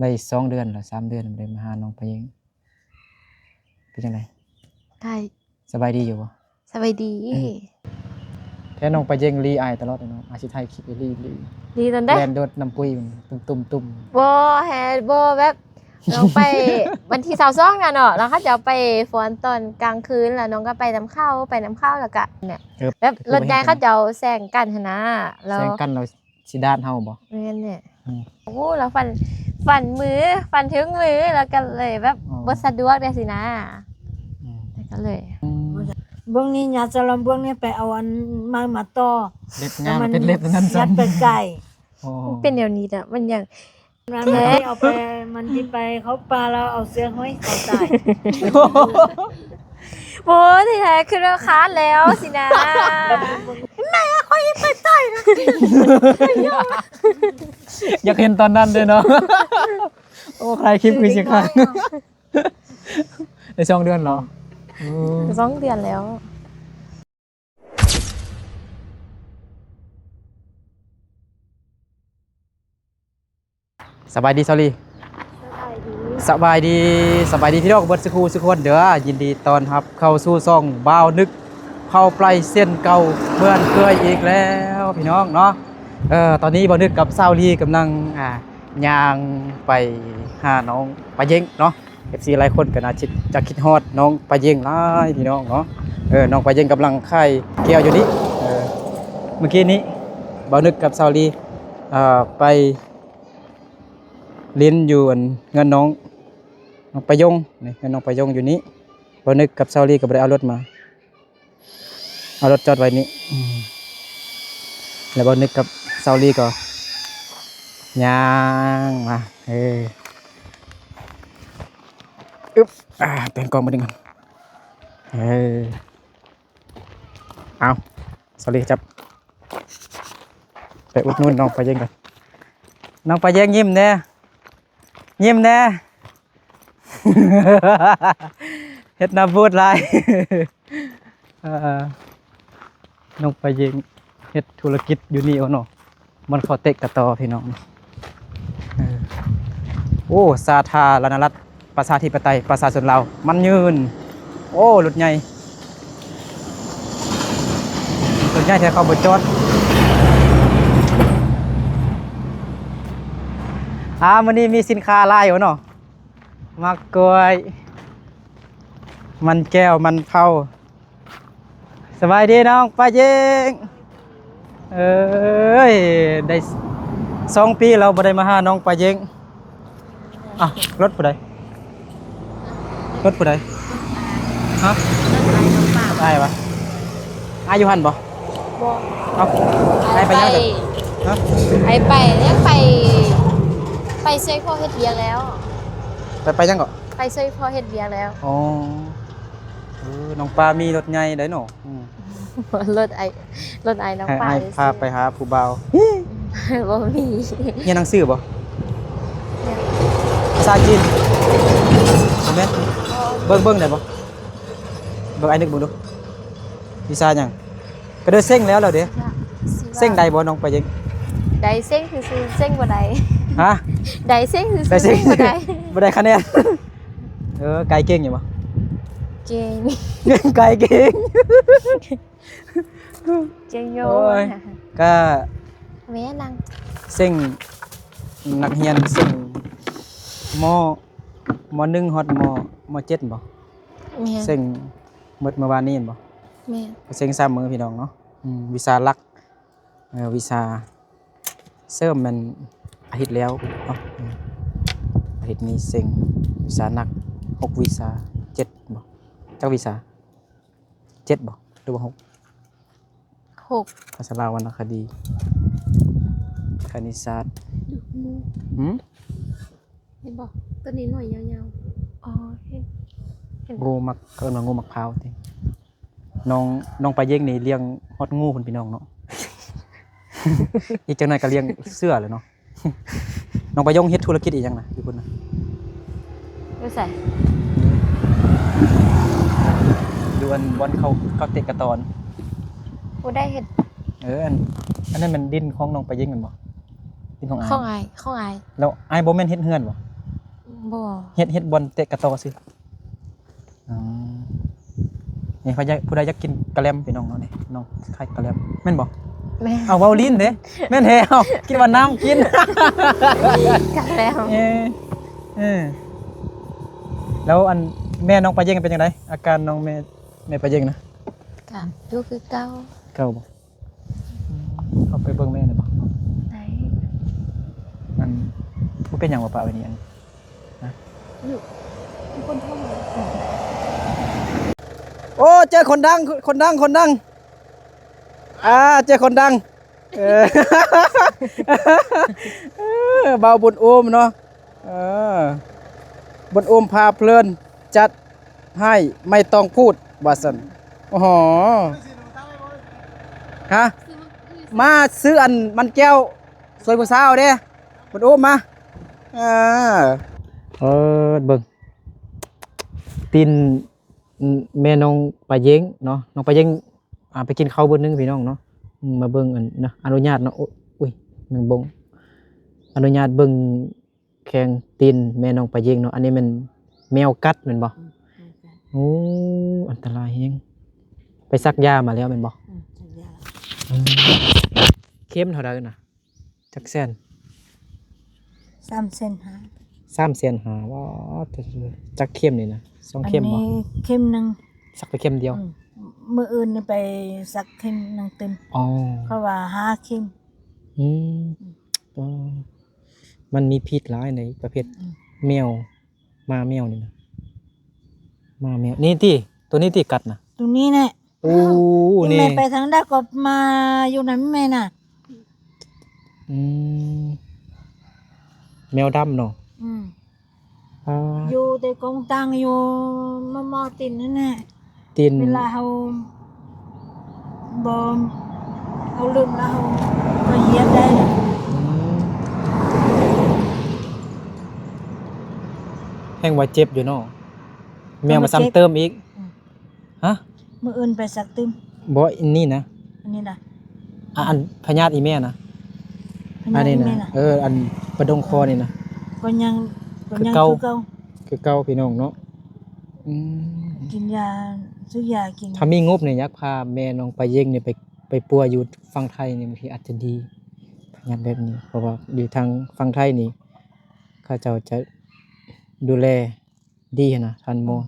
ໄດ້ສອງເດືອນລະ ສາມເດືອນບໍ່ໄດ້ມາຫານ້ອງປາເຢັງ ເປັນຈັ່ງໃດ? ໄດ້ ສະບາຍດີຢູ່ບໍ່? ສະບາຍດີ. ແທ້ນ້ອງປາເຢັງລີອ້າຍຕະຫຼອດເນາະ ອາຊິຖ່າຍຄລິບອີ່ຫຼີ ລີຕອນໃດ? ແລ່ນໂດດນ້ຳປຸ້ຍມັນຕຸ້ມໆໆ. ບໍ່ແຮ ບໍ່ແບບ ນ້ອງໄປວັນທີຊາວສອງນະເນາະ ແລ້ວເຂົາເຈົ້າໄປຟ້ອນຕອນກາງຄືນ ແລ້ວນ້ອງກໍໄປນຳເຂົາ ໄປນຳເຂົາ ແລ້ວກະ ແບບລົດໃຫຍ່ເຂົາເຈົ້າແຊງກັນຫັ້ນນະ ແລ້ວ ແຊງກັນແລ້ວຊິດາດເຮົາບໍ່? ແມ່ນແຫຼະ. ອືມ ໂອ້ ລາວຝັນ ຝັນມື ຝັນເຖິງມື ລາວກໍເລີຍແບບ ອໍ ບໍ່ສະດວກແດ່ຊີ້ນະ. ອືມ ແລ້ວກໍເລີຍ ອືມ ເບິ່ງນີ້ຍາສະຫຼອມເບື້ອງນີ້ໄປເອົາອັນໄມ້ມາຕໍ່ ເລັບງາມ ເປັນເລັບນັ້ນ ຍັດໄປໄກ. ອໍ ມັນເປັນແນວນີ້ລະ ມັນຍັງ ມັນເອົາໄປ ມັນຊິໄປເຂົ້າປ່າແລ້ວເອົາເຊືອກຫ້ອຍຄອຕາຍ. ໂອ້ຍ ທີ່ແທ້ຄືວ່າຄາດແລ້ວຊີ້ນະ. ແມ່ຂ້ອຍໄປໄຕນະ ຢາກເຫັນຕອນນັ້ນເດ້ເນາະ. ໂອ້ ຖ່າຍຄລິບຄືຊິຄັກ. ໄດ້ສອງເດືອນເນາະ. ອືມ ສອງເດືອນແລ້ວ. ສະບາຍດີຊາວລີ. ສະບາຍດີ ສະບາຍດີ ສະບາຍດີພີ່ນ້ອງເບິດສູ່ຄູ່ສູ່ຄົນເດີ. ຍິນດີຕ້ອນຮັບເຂົ້າສູ່ຊ່ອງບ່າວນຶກ ເຂົ້າໄປເຊັ່ນເກົ່າເໝືອນເຄີຍອີກແລ້ວພີ່ນ້ອງເນາະ. ເອີ ຕອນນີ້ບ່າວນຶກກັບຊາວລີກຳລັງ ອ່າ ຍ່າງໄປຫານ້ອງປາເຢັງເນາະ. ເອັຟຊີຫຼາຍຄົນກໍໜ້າຈະ ຈະຄິດຮອດນ້ອງປາເຢັງຫຼາຍພີ່ນ້ອງເນາະ. ເອີ ນ້ອງປາເຢັງກຳລັງຂາຍແກ້ວຢູ່ນີ້. ເອີ ເມື່ອກີ້ນີ້ບ່າວນຶກກັບຊາວລີ ເອີ ໄປຫຼິ້ນຢູ່ອັນເຮືອນນ້ອງ ນ້ອງປາຍົງນີ້ ເຮືອນນ້ອງປາຍົງຢູ່ນີ້. ບ່າວນຶກກັບຊາວລີກໍບໍ່ໄດ້ເອົາລົດມາ. ເອົາລົດຈອດໄວ້ນີ້ ອືມ ແລ້ວບ່າວນຶກກັບຊາວລີກໍຍ່າງມາ ເອີ ອຶບ ອ່າ ແປງກ້ອງມາດຶງກ່ອນ ເອີ ເອົາ ຊາວລີຈັບ ໄປອຸດໜູນນ້ອງປາເຢັງກ່ອນ. ນ້ອງປາເຢັງຍິ້ມແດ່ ຍິ້ມແດ່. ເຮັດໜ້າບູດຫຼາຍ. ເອີ ນ້ອງປາເຢັງເຮັດທຸລະກິດຢູ່ນີ້ເນາະ ມັນເຂົ້າເຕະກະຕໍພີ່ນ້ອງ. ເອີ ໂອ້ ສາທາລະນະລັດ ປະຊາທິປະໄຕ ປະຊາຊົນລາວ ມັນຍືນ. ໂອ້ ລົດໃຫຍ່ ລົດໃຫຍ່ແທ້ເຂົາບໍ່ຈອດ. ອ່າ ມື້ນີ້ມີສິນຄ້າຫຼາຍຢູ່ເນາະ ໝາກກ້ວຍ ມັນແກ້ວ ມັນເຜົາ. ສະບາຍດີນ້ອງປາເຢັງ. ເອີຍ ໄດ້ສອງປີແລ້ວບໍ່ໄດ້ມາຫານ້ອງປາເຢັງ. ອ້າວ ລົດຜູ້ໃດ? ລົດຜູ້ໃດ? ຮະ? ລົດອ້າຍ ນ້ອງປາ ອ້າຍວະ? ອ້າຍຢູ່ຫັ້ນບໍ່? ບໍ່ ເອົ້າ ອ້າຍໄປຫຍັງ? ຮະ? ອ້າຍໄປ ຍັງໄປ ໄປຊ່ວຍພໍ່ເຮັດວຽກແລ້ວ. ໄປ ໄປຫຍັງເກາະ? ໄປຊ່ວຍພໍ່ເຮັດວຽກແລ້ວ. ອໍ ເອີ ນ້ອງປາມີລົດໃຫຍ່ໄດ໋ເນາະ. ອືມ ລົດອ້າຍ ລົດອ້າຍນ້ອງປາ ໃຫ້ອ້າຍພາໄປຫາຜູ້ບ່າວ. ບໍ່ມີ. ຮຽນໜັງສືບໍ່? ພາສາຈີນ ບໍ່ແມ່ນ. ເບິ່ງ ເບິ່ງໄດ້ບໍ່? ເບິ່ງ ອ້າຍນຶກເບິ່ງດູ ວິຊາຫຍັງ? ກະເດີເສັງແລ້ວ ແລ້ວເດ້. ເສັງໄດ້ບໍ່ນ້ອງປາເຢັງ? ໄດ້ເສັງຊື່ໆ ເສັງບໍ່ໄດ້. ຮະ? ໄດ້ເສັງຊື່ໆ ເສັງບໍ່ໄດ້. ບໍ່ໄດ້ຄະແນນ. ເອີ ກາຍເກັ່ງຢູ່ບໍ່? ເກັ່ງ ກາຍເກັ່ງ ເກັ່ງຢູ່. ໂອ້ຍ ກະ ແມ່ນນາງ ເສັງ ນັກຮຽນເສັງ ມໍ ມໍໜຶ່ງຮອດມໍ ມໍເຈັດບໍ່? ແມ່ນ ເສັງໝົດມື້ວານນີ້ແມ່ນບໍ່? ແມ່ນ ເສັງສາມມື້ພີ່ນ້ອງເນາະ. ອືມ ວິຊາຫຼັກ ເອີ ວິຊາເສີມແມ່ນອາທິດແລ້ວເນາະ. ອືມ ອາທິດນີ້ເສັງ ວິຊາໜັກຫົກວິຊາ ເຈັດບໍ່? ຈັກວິຊາ? ເຈັດບໍ່ ຫຼືວ່າຫົກ? ຫົກ ພາສາລາວ ວັນນະຄະດີ ຄະນິດສາດ. ຫືມ? ເຫັນບໍ່? ໂຕນີ້ໜ່ວຍຍາວໆ. ອໍ ເຫັນ ເຫັນ. ງູໝາກ ເຂົາເອີ້ນວ່າງູໝາກພ້າວຕິ. ນ້ອງ ນ້ອງປາເຢັງນີ້ລ້ຽງຮອດງູພຸ້ນພີ່ນ້ອງເນາະ. ອີກຈັກໜ່ອຍກໍລ້ຽງເສືອແລ້ວເນາະ. ນ້ອງປາຍົງເຮັດທຸລະກິດອີ່ຫຍັງນະ ຢູ່ພຸ້ນນະ? ຢູ່ໃສ? ຢູ່ອັນບ່ອນເຂົາ ເຂົາເຕະກະຕອນ. ຜູ້ໃດເຮັດ? ເອີ ອັນ ອັນນັ້ນແມ່ນດິນຂອງນ້ອງປາເຢັງແມ່ນບໍ່? ຂອງອ້າຍ ຂອງອ້າຍ ຂອງອ້າຍ. ແລ້ວອ້າຍບໍ່ແມ່ນເຮັດເຮືອນບໍ່? ບໍ່. ເຮັດ ເຮັດບ່ອນເຕະກະຕໍຊື່. ອໍ ນີ້ເຂົາຢາກ ຜູ້ໃດຢາກກິນກະແລັມ ພີ່ນ້ອງເນາະ ນີ້ ນ້ອງຂາຍກະແລັມ ແມ່ນບໍ່? ແມ່ນ. ເອົາ ເວົ້າຫຼິ້ນເດ້ ແມ່ນແທ້. ເອົາ ຄິດວ່ານ້ຳກິນ ກະແລັມ. ເອີ ເອີ ແລ້ວອັນ ແມ່ນ້ອງປາເຢັງເປັນຈັ່ງໃດ? ອາການນ້ອງແມ່ ແມ່ປາເຢັງນະ? ກະຢູ່ຄືເກົ່າ. ເກົ່າບໍ່? ອືມ ເຂົ້າໄປເບິ່ງແມ່ໄດ້ບໍ່? ໄດ້. ອັນ ບໍ່ເປັນຫຍັງບໍ່ປະໄວ້ນີ້ ອັນ ຮະ? ໂອ້ ເຈີຄົນດັງ ຄົນດັງ ຄົນດັງ ອ່າ ເຈີຄົນດັງ. ເອີ ເອີ ບ່າວບຸນໂອມເນາະ. ເອີ ບຸນໂອມພາເພີນ ຈັດໃຫ້ ໄມ່ຕ້ອງພູດ ວ່າຊັ້ນ. ໂອ້ໂຫ ຮະ? ມາຊື້ອັນມັນແກ້ວ ຊ່ວຍຜູ້ສາວເດ້ ບຸນໂອມມາ. ເອີ ເອີ ເບິ່ງ ຕີນ ແມ່ນ້ອງປາເຢັງເນາະ ນ້ອງປາເຢັງ ອ່າ ໄປກິນເຂົ້າບຶດໜຶ່ງພີ່ນ້ອງເນາະ. ອືມ ມາເບິ່ງອັນນະ ອະນຸຍາດເນາະ ໂອ້ ອຸ້ຍ ແມງບົງ ອະນຸຍາດເບິ່ງແຂ້ງຕີນແມ່ນ້ອງປາເຢັງເນາະ. ອັນນີ້ແມ່ນແມວກັດແມ່ນບໍ່? ອືມ ແມວກັດ. ໂອ້ ອັນຕະລາຍແຮງ. ໄປສັກຢາມາແລ້ວແມ່ນບໍ່? ອືມ ສັກຢາ. ອືມ ເຂັມເທົ່າໃດນະ? ຈັກແສນ? ສາມແສນຫ້າ. ສາມແສນຫ້າ. ວ້າ ຈັກເຂັມນີ້ນະ? ສອງເຂັມບໍ່? ອັນນີ້ເຂັມໜຶ່ງ. ສັກໄປເຂັມດຽວ? ອືມ ມື້ອື່ນນີ້ໄປສັກເຂັມໜຶ່ງຕື່ມ. ອໍ ເຂົາວ່າຫ້າເຂັມ. ອືມ ອືມ ອໍ ມັນມີພິດຫຼາຍໃນປະເພດ ອືມ ແມວ ໝາແມວນີ້ນະ ໝາແມວ ນີ້ຕິ ໂຕນີ້ຕິກັດນະ? ໂຕນີ້ແຫຼະ. ໂອ້ ນີ້ ນີ້ແມ່ໄປທາງໃດກໍມາຢູ່ນຳແມ່ນະ. ອືມ ແມວດຳເນາະ. ອືມ ອ່າ ຢູ່ແຕ່ກອງຕັງ ຢູ່ໝໍ່ໆຕີນນັ້ນແຫຼະ ຕີນ ເວລາເຮົາບໍ່ ເຮົາລຶ້ມແລ້ວເຮົາກໍຢຽບໄດ້. ອືມ ແຮ່ງວ່າເຈັບຢູ່ເນາະ ແມວມາຊ້ຳເຕີມອີກ. ອືມ ຮະ? ມື້ອື່ນໄປສັກຕື່ມ. ບໍ່ ອັນນີ້ນະ ອັນນີ້ນະ ອ່າ ອັນພະຍາດອີ່ແມ່ນະ ພະຍາດອີ່ແມ່ນະ ອັນນີ້ນະ ເອີ ອັນປະດົງຄໍນີ້ນະ ກໍຍັງ ກໍຍັງຄືເກົ່າ ຄືເກົ່າ ຄືເກົ່າພີ່ນ້ອງເນາະ. ອືມ ກິນຢາ ຊື້ຢາກິນ. ຖ້າມີງົບນີ້ ຢາກພາແມ່ນ້ອງປາເຢັງນີ້ໄປ ໄປປົວຢູ່ຝັ່ງໄທນີ້ ບາງທີອາດຈະດີ ພະຍາດແບບນີ້ ເພາະວ່າຢູ່ທາງຝັ່ງໄທນີ້ ເຂົາເຈົ້າຈະດູແລ ດີຫັ້ນນະ ທ່ານໝໍ. ອືມ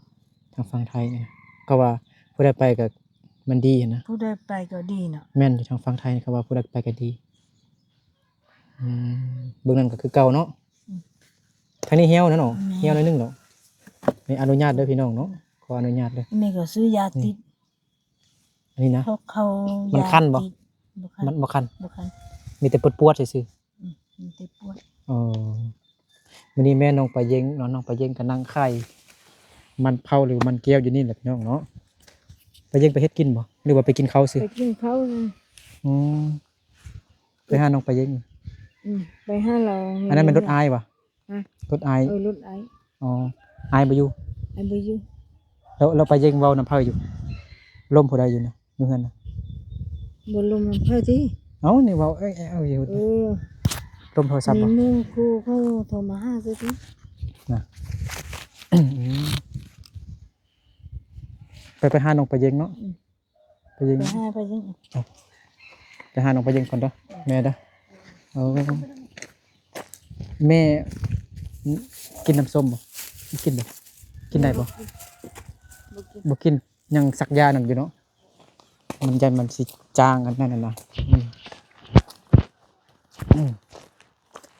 ທາງຝັ່ງໄທນີ້ນະ ເຂົາວ່າຜູ້ໃດໄປກໍມັນດີຫັ້ນນະ ຜູ້ໃດໄປກໍດີເນາະ. ແມ່ນ ຢູ່ທາງຝັ່ງໄທນີ້ ເຂົາວ່າຜູ້ໃດໄປກໍດີ. ອືມ ເບິ່ງນັ້ນກໍຄືເກົ່າເນາະ. ອືມ ທາງນີ້ຫ່ຽວແລ້ວເນາະ. ແມ່ນ ຫ່ຽວໜ້ອຍໜຶ່ງດອກ. ນີ້ອະນຸຍາດເດີພີ່ນ້ອງເນາະ ຂໍອະນຸຍາດເດີ. ແມ່ກໍຊື້ຢາຕິດ ນີ້ ອັນນີ້ນະ ເພາະເຂົາ ມັນຄັນບໍ່? ຢາຕິດ ບໍ່ຄັນ ມັນບໍ່ຄັນ ບໍ່ຄັນ ມີແຕ່ປວດໆຊື່ໆ. ອືມ ມີແຕ່ປວດ. ເອີ ມື້ນີ້ແມ່ນ້ອງປາເຢັງເນາະ ນ້ອງປາເຢັງກໍນັ່ງຂາຍມັນເຜົາ ຫຼືມັນແກ້ວຢູ່ນີ້ແຫຼະພີ່ນ້ອງເນາະ. ປາເຢັງໄປເຮັດກິນບໍ່ ຫຼືວ່າໄປກິນເຂົ້າຊື່? ໄປກິນເຂົ້ານະ. ອືມ ໄປຫານ້ອງປາເຢັງ. ອືມ ໄປຫາລາວ. ອັນນັ້ນແມ່ນລົດອ້າຍຫວາ? ຮະ? ລົດອ້າຍ. ເອີ ລົດອ້າຍ. ອໍ ອ້າຍບໍ່ຢູ່. ອ້າຍບໍ່ຢູ່. ແລ້ວ ແລ້ວປາເຢັງເວົ້ານຳໃຜຢູ່? ລົມຜູ້ໃດຢູ່ນະ? ຢູ່ເຮືອນນະ ບໍ່ລົມນຳໃຜຕິ? ເອົ້າ ນີ້ເວົ້າ ເອີ ເອີ ເອີ ຢູ່ ເອີ ລົມໂທລະສັບບໍ່? ມີໝູ່ຄູ່ເຂົາໂທມາຫາຊື່ຕິ ນະ. ອືມ ໄປ ໄປຫານ້ອງປາເຢັງເນາະ. ອືມ ປາເຢັງ ໄປຫາປາເຢັງ. ເອົ້າ ໄປຫານ້ອງປາເຢັງກ່ອນເດີ ແມ່ເດີ. ເອີ ແມ່ ກິນນ້ຳສົ້ມບໍ່? ກິນບໍ່? ກິນໄດ້ບໍ່? ບໍ່ກິນ ບໍ່ກິນ. ຍັງສັກຢານັ້ນຢູ່ເນາະ ມັນຢ້ານມັນຊິຈາງອັນນັ້ນນະ. ອືມ ອືມ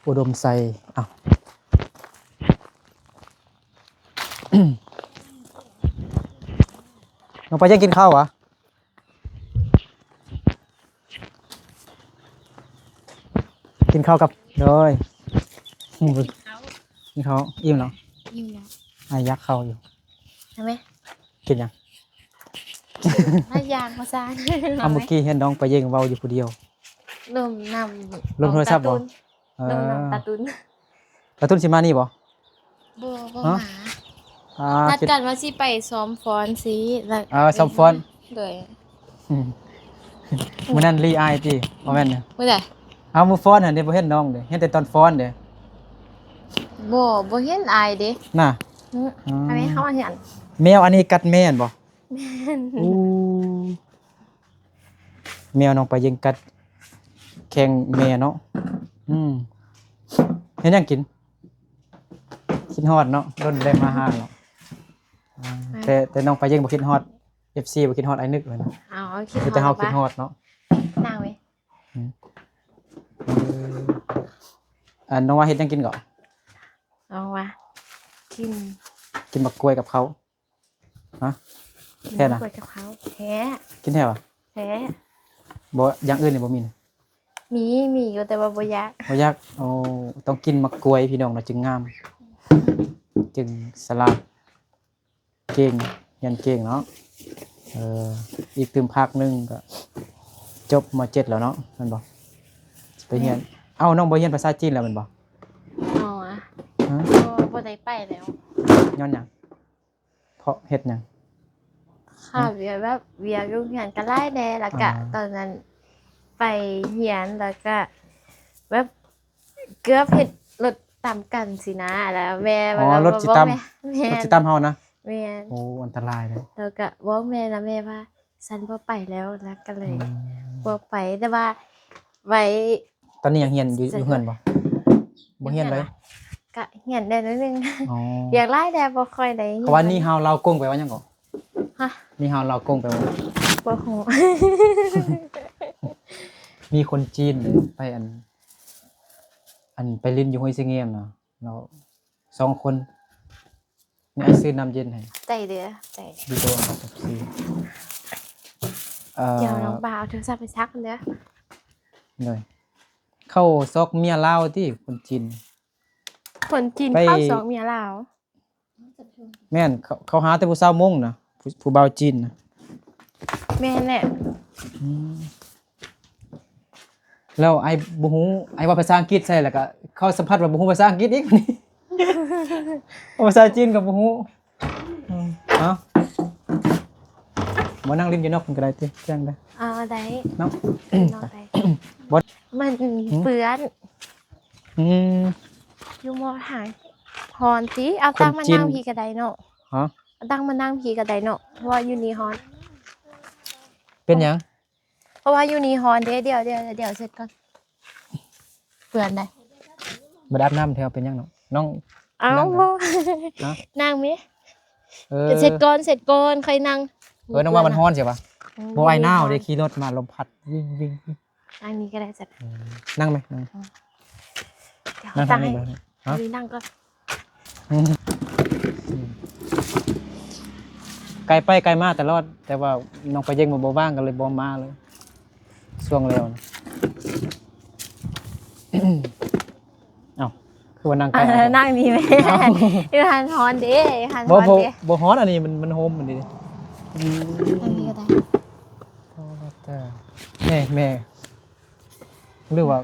ອຸດົມໄຊ. ອ້າວ ນ້ອງປາເຢັງກິນເຂົ້າຫວາ? ກິນເຂົ້າກັບ ໂດຍ ກິນເຂົ້າ ອີ່ມແລ້ວ? ອີ່ມແລ້ວ. ອ້າຍຢາກເຂົ້າຢູ່. ເອົາໄໝ? ກິນຫຍັງ? ຫຼາຍຢ່າງວ່າຊັ້ນ. ເອົາ ເມື່ອກີ້ເຫັນນ້ອງປາເຢັງເວົ້າຢູ່ຜູ້ດຽວ. ລົມນຳ ລົມໂທລະສັບບໍ່? ເອີ ລົມນຳຕາຕຸນ. ຕາຕຸນຊິມານີ້ບໍ່? ບໍ່ ບໍ່ມາ. ອ່າ ນັດກັນວ່າຊິໄປຊ້ອມຟ້ອນຊີ້ ແລ້ວ ອ່າ ຊ້ອມຟ້ອນ. ໂດຍ. ອືມ ມື້ນັ້ນລີອ້າຍຕິ ບໍ່ແມ່ນ? ມື້ໃດ? ເອົາ ມື້ຟ້ອນຫັ້ນເດ້ ບໍ່ເຫັນນ້ອງເດ້ ເຫັນແຕ່ຕອນຟ້ອນເດ້. ບໍ່ ບໍ່ເຫັນອ້າຍເດ້ ນະ. ອືມ ອືມ ອັນນີ້ເຮົາເຫັນ ແມວອັນນີ້ກັດແມ່ນບໍ່? ແມ່ນ. ໂອ້ ແມວນ້ອງປາເຢັງກັດແຂ້ງແມ່ເນາະ. ອືມ ເຮັດຫຍັງກິນ? ຄິດຮອດເນາະ ດົນບໍ່ໄດ້ມາຫາເນາະ. ອືມ ແຕ່ ແຕ່ນ້ອງປາເຢັງບໍ່ຄິດຮອດ ເອັຟຊີ ບໍ່ຄິດຮອດອ້າຍນຶກເລີຍນະ. ເອົາ ຄິດຮອດ ມີແຕ່ເຮົາຄິດຮອດເນາະ. ນັ່ງເວີຍ. ອືມ ເອີ ອັນ ນ້ອງວ່າເຮັດຫຍັງກິນເກາະ? ນ້ອງວ່າກິນ ກິນໝາກກ້ວຍກັບເຂົ້າ. ຮະ? ກິນ ແທ້ນະ? ໝາກກ້ວຍກັບເຂົ້າ. ແທ້. ກິນແທ້ຫວາ? ແທ້. ບໍ່ ຢ່າງອື່ນນີ້ບໍ່ມີນະ? ມີ ມີຢູ່ ແຕ່ວ່າບໍ່ຢາກ. ບໍ່ຢາກ. ໂອ້ ຕ້ອງກິນໝາກກ້ວຍພີ່ນ້ອງເນາະ ຈຶ່ງງາມ ຈຶ່ງສະຫຼາດ ເກັ່ງ ຮຽນເກັ່ງເນາະ. ເອີ ອີກຕື່ມພາກໜຶ່ງກໍຈົບ ມ.ເຈັດ ແລ້ວເນາະ ແມ່ນບໍ່? ໄປຮຽນ ແມ່ນ. ເອົ້າ ນ້ອງບໍ່ຮຽນພາສາຈີນແລ້ວແມ່ນບໍ່? ອໍ ຮະ? ບໍ່ ບໍ່ໄດ້ໄປແລ້ວ. ຍ້ອນຫຍັງ? ເພາະເຮັດຫຍັງ? ຄາດວຽກ ແບບວຽກໂຮງຮຽນກໍຫຼາຍແດ່ ແລ້ວກະ ອໍ ຕອນນັ້ນໄປຮຽນ ແລ້ວກະແບບເກືອບເຮັດລົດຕຳກັນຊີ້ນະ ແລ້ວແມ່ ອໍ ລົດຊິຕຳ ແມ່ນ ລົດຊິຕຳເຮົານະ. ແມ່ນ. ໂອ້ ອັນຕະລາຍເດ້. ແລ້ວກະບອກແມ່ ແລ້ວແມ່ວ່າ ຊັ້ນບໍ່ໄປແລ້ວ ແລ້ວກໍເລີຍ ອືມ ບໍ່ໄປ. ແຕ່ວ່າໄວ້ ຕອນນີ້ຍັງຮຽນຢູ່ ຢູ່ເຮືອນບໍ່? ບໍ່ຮຽນເລີຍ? ກະຮຽນໄດ້ໜ້ອຍໜຶ່ງ. ອໍ ວຽກຫຼາຍແດ່ ບໍ່ຄ່ອຍໄດ້ຮຽນ. ເພາະວ່ານີ້ຮາວລາວກົງແປວ່າຫຍັງເກາະ? ຮະ? ນີ້ຮາວລາວກົງແປວ່າ? ບໍ່ຮູ້. ມີຄົນຈີນໄປ ອັນ ອັນ ໄປຫຼິ້ນຢູ່ຫ້ວຍເຊງຽມນະ ແລ້ວສອງຄົນ ນີ້ອ້າຍຊື້ນ້ຳເຢັນໃຫ້. ໃຈເດີ ໃຈ. ເອີ ດຽວນ້ອງບ່າວເອົາໂທລະສັບໄປຊັກເດີ. ໂດຍ ເຂົ້າຊອກເມຍລາວຕິ ຄົນຈີນ. ຄົນຈີນ ໄປ ເຂົ້າຊອກເມຍລາວ. ແມ່ນ ເຂົາ ເຂົາຫາແຕ່ຜູ້ສາວມົ້ງນະ ຜູ້ ຜູ້ບ່າວຈີນນະ. ແມ່ນແຫຼະ. ອືມ ແລ້ວອ້າຍບໍ່ຮູ້ ອ້າຍເວົ້າພາສາອັງກິດໃສ່ ແລ້ວກະເຂົາສຳພັດວ່າບໍ່ຮູ້ພາສາອັງກິດອີກ. ເວົ້າພາສາຈີນກໍບໍ່ຮູ້. ອືມ ເອົ້າ ມານັ່ງຫຼິ້ນຢູ່ນອກພຸ້ນກໍໄດ້ຕິ ແຈ້ງໄດ້. ເອີ ໄດ້ເນາະ. ນອກໄດ້. ບໍ່ ມັນ ຫືມ ເປື້ອນ. ອືມ ຢູ່ໝໍ້ທາງ ຮ້ອນຕິ. ເອົາຕັ່ງມານັ່ງພີ້ກໍໄດ້ເນາະ. ຮະ? ເອົາຕັ່ງມານັ່ງພີ້ກໍໄດ້ເນາະ ເພາະວ່າຢູ່ນີ້ຮ້ອນ. ເປັນຫຍັງ? ເພາະວ່າຢູ່ນີ້ຮ້ອນເດ້. ດຽວ ດຽວ ດຽວເຊັດກ່ອນ ເປື້ອນໄດ໋. ບໍ່ໄດ້ອາບນ້ຳແທ້ ເປັນຫຍັງເນາະ ນ້ອງ? ເອົ້າ ນັ່ງ ນັ່ງແມ. ເອີ ເຊັດກ່ອນ ເຊັດກ່ອນ ຄ່ອຍນັ່ງ. ເອີ ນ້ອງວ່າມັນຮ້ອນໃຊ່ປະ? ອືມ ບໍ່ ອ້າຍໜາວເດ້ ຂີ່ລົດມາລົມພັດ ວິ່ງໆ. ນັ່ງນີ້ກໍໄດ້ ເອີ ນັ່ງໄໝ? ນັ່ງ ອືມ ນັ່ງທາງນີ້. ຮະ? ນີ້ນັ່ງກ່ອນ. ອືມ ໄກໄປໄກມາຕະຫຼອດ ແຕ່ວ່ານ້ອງປາເຢັງບໍ່ ບໍ່ວ່າງ ກໍເລີຍບໍ່ມາເລີຍຊ່ວງແລ້ວນະ. ເອົ້າ ຄືວ່ານັ່ງໄກ? ເອີ ນັ່ງນີ້ແມ່. ເອົ້າ ຢູ່ຫັ້ນຮ້ອນເດ້ ຢູ່ຫັ້ນຮ້ອນເດ້. ບໍ່ ບໍ່ຮ້ອນ ອັນນີ້ມັນ ມັນຮົ່ມອັນນີ້. ອືມ ອັນນີ້ກໍໄດ້. ໂອ້ ແຕ່ ແມ່ ແມ່ ຫຼືວ່າ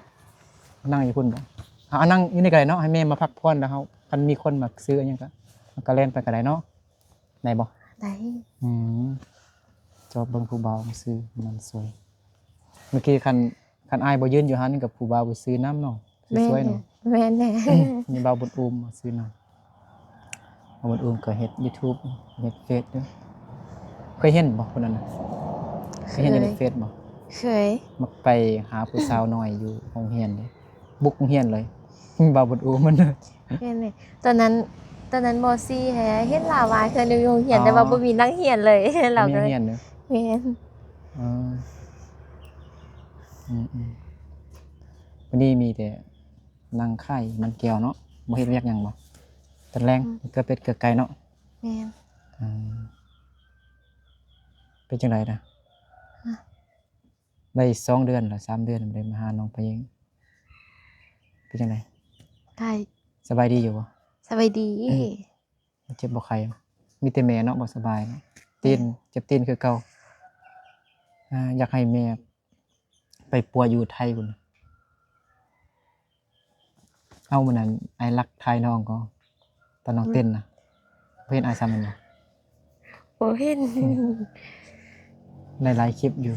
ນັ່ງຢູ່ພຸ້ນບໍ່? ເອົາ ນັ່ງຢູ່ນີ້ກໍໄດ້ເນາະ ໃຫ້ແມ່ມາພັກຜ່ອນ ແລ້ວເຮົາ ຄັນມີຄົນມາຊື້ຫຍັງກໍ ກໍແລ່ນໄປກໍໄດ້ເນາະ. ໄດ້ບໍ່? ໄດ້. ອືມ ຈອບເບິ່ງຜູ້ບ່າວມາຊື້ນຳຊ່ວຍ. ເມື່ອກີ້ຄັນ ຄັນອ້າຍບໍ່ຢືນຢູ່ຫັ້ນ ກໍຜູ້ບ່າວໄປຊື້ນຳເນາະ. ແມ່ນແຫຼະ ແມ່ນແຫຼະ. ມີບ່າວບຸນອູມມາຊື້ນຳ. ບ່າວບຸນອູມກໍເຮັດຢູທູບ ເຮັດເຟສຢູ່. ເຄີຍເຫັນບໍ່ຄົນນັ້ນນະ? ເຄີຍເຫັນຢູ່ໃນເຟສບໍ່? ເຄີຍ. ມັກໄປຫາຜູ້ສາວນ້ອຍຢູ່ໂຮງຮຽນເດ້ ບຸກໂຮງຮຽນເລີຍ. ບ່າວບຸນອູມມັນ. ແມ່ນແຫຼະ. ຕອນນັ້ນ ຕອນນັ້ນ ມໍສີ່ ເຫັນລາວວ່າເພິ່ນຢູ່ໂຮງຮຽນ ອໍ ແຕ່ວ່າບໍ່ມີນັກຮຽນເລີຍ. ລາວກໍ ບໍ່ມີນັກຮຽນເລີຍ. ແມ່ນ. ເອີ ອືມໆ ມື້ນີ້ມີແຕ່ ນັ່ງຂາຍມັນແກ້ວເນາະ. ບໍ່ເຮັດວຽກຫຍັງບໍ່? ຕອນແລງ ອືມ ເກືອເປັດເກືອໄກ່ເນາະ. ແມ່ນ. ເອີ ເປັນຈັ່ງໃດນະ? ຮະ? ໄດ້ສອງເດືອນລະ ສາມເດືອນ ບໍ່ໄດ້ມາຫານ້ອງປາເຢັງ. ເປັນຈັ່ງໃດ? ໄດ້. ສະບາຍດີຢູ່ບໍ່? ສະບາຍດີ. ອືມ ເຈັບບໍ່ໄຂ້ ມີແຕ່ແມ່ເນາະ ບໍ່ສະບາຍເນາະ ຕີນ ແມ່ນ ເຈັບຕີນຄືເກົ່າ. ອາ ຢາກໃຫ້ແມ່ໄປປົວຢູ່ໄທພຸ້ນ. ເອົາ ມື້ນັ້ນອ້າຍລັກຖ່າຍນ້ອງກໍ ຕອນນ້ອງເຕັ້ນນະ ບໍ່ເຫັນອ້າຍຊ້ຳແມ່ນບໍ່? ບໍ່ເຫັນ. ອືມ ຫຼາຍໆຄລິບຢູ່.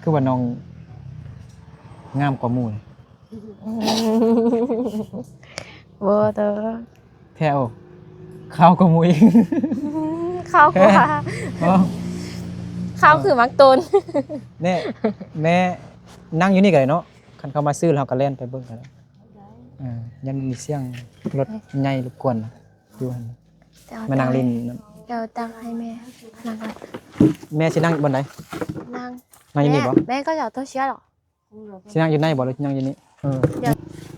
ຄືວ່ານ້ອງ ງາມກວ່າໝູ່ນີ້. ບໍ່ເດີ. ແທ້. ໂອ້ ຂາວກວ່າໝູ່ອີກ. ຂາວກວ່າ. ບໍ່. ຂາວຄືໝາກໂຕນ. ແນ່ ແມ່ ນັ່ງຢູ່ນີ້ກໍໄດ້ເນາະ. ຄັນເຂົາມາຊື້ແລ້ວ ເຮົາກໍແລ່ນໄປເບິ່ງກໍໄດ້. ເອີ ຢ້ານມີສຽງລົດໃຫຍ່ລົບກວນນະ ຢູ່ຫັ້ນ. ມານັ່ງຫຼິ້ນ. ດຽວຕັກໃຫ້ແມ່ນັ່ງກ່ອນ. ແມ່ຊິນັ່ງບ່ອນໃດ? ນັ່ງ ນັ່ງຢູ່ນີ້ບໍ່? ແມ່ ແມ່ກໍຈະເອົາໂຕເຊຍເນາະ. ຊິນັ່ງຢູ່ໃນບໍ່ ຫຼືຊິນັ່ງຢູ່ນີ້? ເອີ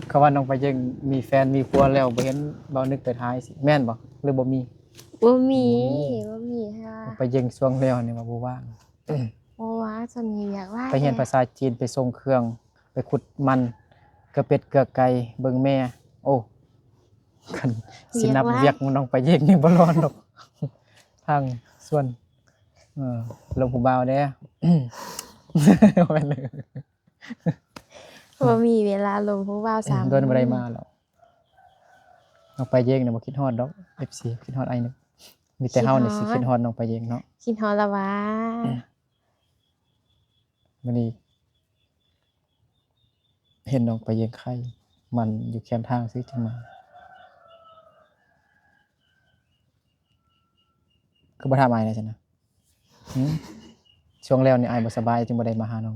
ເຂົາວ່ານ້ອງປາເຢັງມີແຟນມີຜົວແລ້ວ ບໍ່ເຫັນເວົ້ານຶກໄປຖ່າຍຊິ ແມ່ນບໍ່ ຫຼືບໍ່ມີ? ບໍ່ມີ ບໍ່ມີ ບໍ່ມີ. ນ້ອງປາເຢັງຊ່ວງແລ້ວນີ້ວ່າບໍ່ວ່າງ. ບໍ່ວ່າງ ຊ່ວງນີ້ວຽກຫຼາຍ. ໄປຮຽນພາສາຈີນ ໄປສົ່ງເຄື່ອງ ໄປຂຸດມັນ ເກືອເປັດເກືອໄກ່ ເບິ່ງແມ່. ໂອ້ ຄັນຊິນັບວຽກ ວຽກນ້ອງປາເຢັງນີ້ບໍ່ລອດດອກ. ທາງສວນ ເອີ ລົມຜູ້ບ່າວແດ່. ບໍ່ມີເວລາລົມຜູ້ບ່າວຊ້ຳ. ໂດນບໍ່ໄດ້ມາແລ້ວ. ນ້ອງປາເຢັງນີ້ບໍ່ຄິດຮອດດອກ ເອັຟຊີ ຄິດຮອດອ້າຍໜຶ່ງ. ມີແຕ່ເຮົານີ້ຊິຄິດຮອດນ້ອງປາເຢັງເນາະ. ຄິດຮອດລະຫວາ. ມື້ນີ້ເຫັນນ້ອງປາເຢັງໄຂ່ມັນຢູ່ແຄມທາງຊິຈຶ່ງມາ. ຄືບໍ່ຖາມອ້າຍແດ່ຊັ້ນນະ? ຫື? ຊ່ວງແລ້ວນີ້ອ້າຍບໍ່ສະບາຍ ຈຶ່ງບໍ່ໄດ້ມາຫານ້ອງ.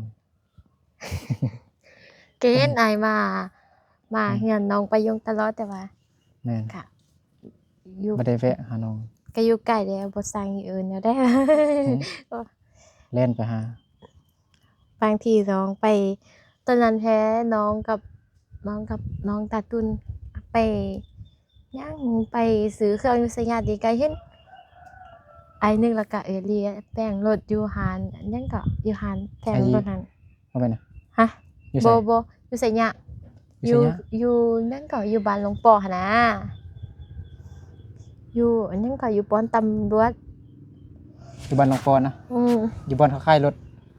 ກໍເຫັນອ້າຍມາ ມາເຮືອນນ້ອງປາເຢັງຕະຫຼອດ ແຕ່ວ່າ ແມ່ນ ກະຢູ່ ບໍ່ໄດ້ແວະຫານ້ອງ. ກະຢູ່ໃກ້ແດ່ ບໍ່ສ້າງອີ່ເອີນແນວໃດ. ຫື? ແລ່ນໄປຫາ. ບາງທີນ້ອງໄປ ຕອນນັ້ນແທ້ ນ້ອງກັບ ນ້ອງກັບນ້ອງຕາຕຸ່ນໄປ ຍ່າງໄປຊື້ເຄື່ອງຢູ່ໄຊຍະຕິ ກະເຫັນອ້າຍໜຶ່ງ ແລ້ວກະເອື້ອຍລີແປງລົດຢູ່ຮ້ານ ອັນຫຍັງເກາະ ຢູ່ຮ້ານແປງລົດຫັ້ນ. ບໍ່ແມ່ນນະ? ຮະ? ຢູ່ໃສ? ບໍ່ ບໍ່ ຢູ່ໄຊຍະ. ຢູ່ ຢູ່ ຢູ່ຫຍັງເກາະ ຢູ່ບ້ານຫຼວງປໍຫັ້ນນະ. ຢູ່ອັນຫຍັງເກາະ ຢູ່ປ້ອມຕຳຫຼວດ. ຢູ່ບ້ານຫຼວງປໍນະ? ອືມ ຢູ່ບ່ອນເຂົາຂາຍລົດ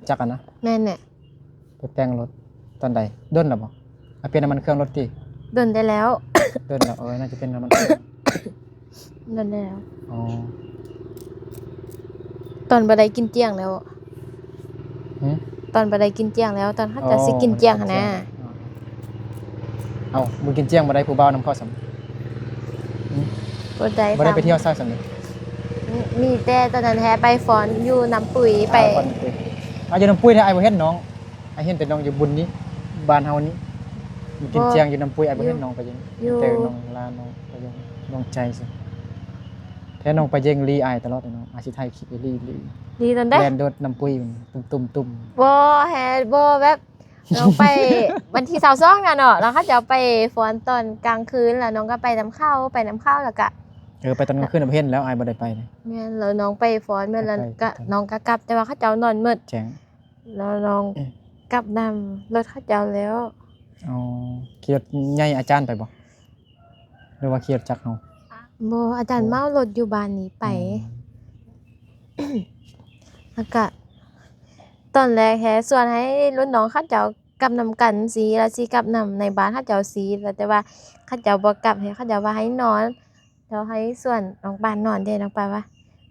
ຈັກຫັ້ນນະ? ແມ່ນແຫຼະ. ໄປແປງລົດຕອນໃດ? ດົນແລ້ວບໍ່? ອາ ປ່ຽນນ້ຳມັນເຄື່ອງລົດຕິ? ດົນໄດ້ແລ້ວ. ດົນແລ້ວ. ເອີ ໜ້າຈະເປັນນ້ຳມັນເຄື່ອງ. ນັ້ນແຫຼະ. ອໍ ຕອນບໍ່ໄດ້ກິນຈຽງແລ້ວ. ຫື? ຕອນບໍ່ໄດ້ກິນຈຽງແລ້ວ ຕອນເຂົາເຈົ້າຊິກິນຈຽງຫັ້ນນະ. ອໍ ເອົ້າ ມື້ກິນຈຽງບໍ່ໄດ້ຜູ້ບ່າວນຳເຂົາຊ້ຳ? ຫື? ບໍ່ໄດ້ ບໍ່ໄດ້ໄປທ່ຽວໃສຊ້ຳນີ້? ມີ ມີແຕ່ຕອນນັ້ນແທ້ ໄປຟ້ອນຢູ່ນ້ຳປຸ້ຍ ໄປ ອ້າວ ຢູ່ນ້ຳປຸ້ຍແທ້ ອ້າຍບໍ່ເຫັນນ້ອງ. ອ້າຍເຫັນແຕ່ນ້ອງຢູ່ບຸນນີ້ ບ້ານເຮົານີ້. ກິນຈຽງຢູ່ນ້ຳປຸ້ຍ ອ້າຍບໍ່ເຫັນນ້ອງໄປຢູ່ ຢູ່ ແຕ່ນ້ອງລາ ນ້ອງໄປຢູ່ດວງໃຈຊິ. ແທ້ນ້ອງໄປເຢ່ງລີອ້າຍຕະຫຼອດເນາະ. ອ້າຍຊິຖ່າຍຄລິບອີ່ຫຼີ ລີຕອນໃດ? ແລ່ນໂດດນ້ຳປຸ້ຍ ຕຸ້ມໆໆ. ບໍ່ແຮ ບໍ່ແບບ ນ້ອງໄປວັນທີຊາວສອງນະເນາະ ແລ້ວເຂົາເຈົ້າໄປຟ້ອນຕອນກາງຄືນ ແລ້ວນ້ອງກໍໄປນຳເຂົາ ໄປນຳເຂົາ ແລ້ວກະ ເອີ ໄປຕອນກາງຄືນ ບໍ່ເຫັນແລ້ວ ອ້າຍບໍ່ໄດ້ໄປ. ແມ່ນ ແລ້ວນ້ອງໄປຟ້ອນ ແມ່ນ ແລ້ວກະ ນ້ອງກໍກັບ ແຕ່ວ່າເຂົາເຈົ້ານອນໝົດ ແຈ້ງ ແລ້ວນ້ອງກັບນຳລົດເຂົາເຈົ້າແລ້ວ. ອໍ ຂີ່ລົດໃຫຍ່ອາຈານໄປບໍ່ ຫຼືວ່າຂີ່ລົດຈັກເຮົາ? ບໍ່ ອາຈານເໝົາລົດຢູ່ບ້ານນີ້ໄປ. ແລ້ວກະຕອນແລກແຮຊວນໃຫ້ລຸ້ນນ້ອງເຂົາເຈົ້າກັບນຳກັນຊີ້ ແລ້ວຊິກັບນຳໃນບ້ານເຂົາເຈົ້າຊີ້ ແລ້ວແຕ່ວ່າເຂົາເຈົ້າບໍ່ກັບ ໃຫ້ເຂົາເຈົ້າວ່າໃຫ້ນອນ ແລ້ວໃຫ້ຊວນນ້ອງປານອນເດ້. ນ້ອງປານວ່າ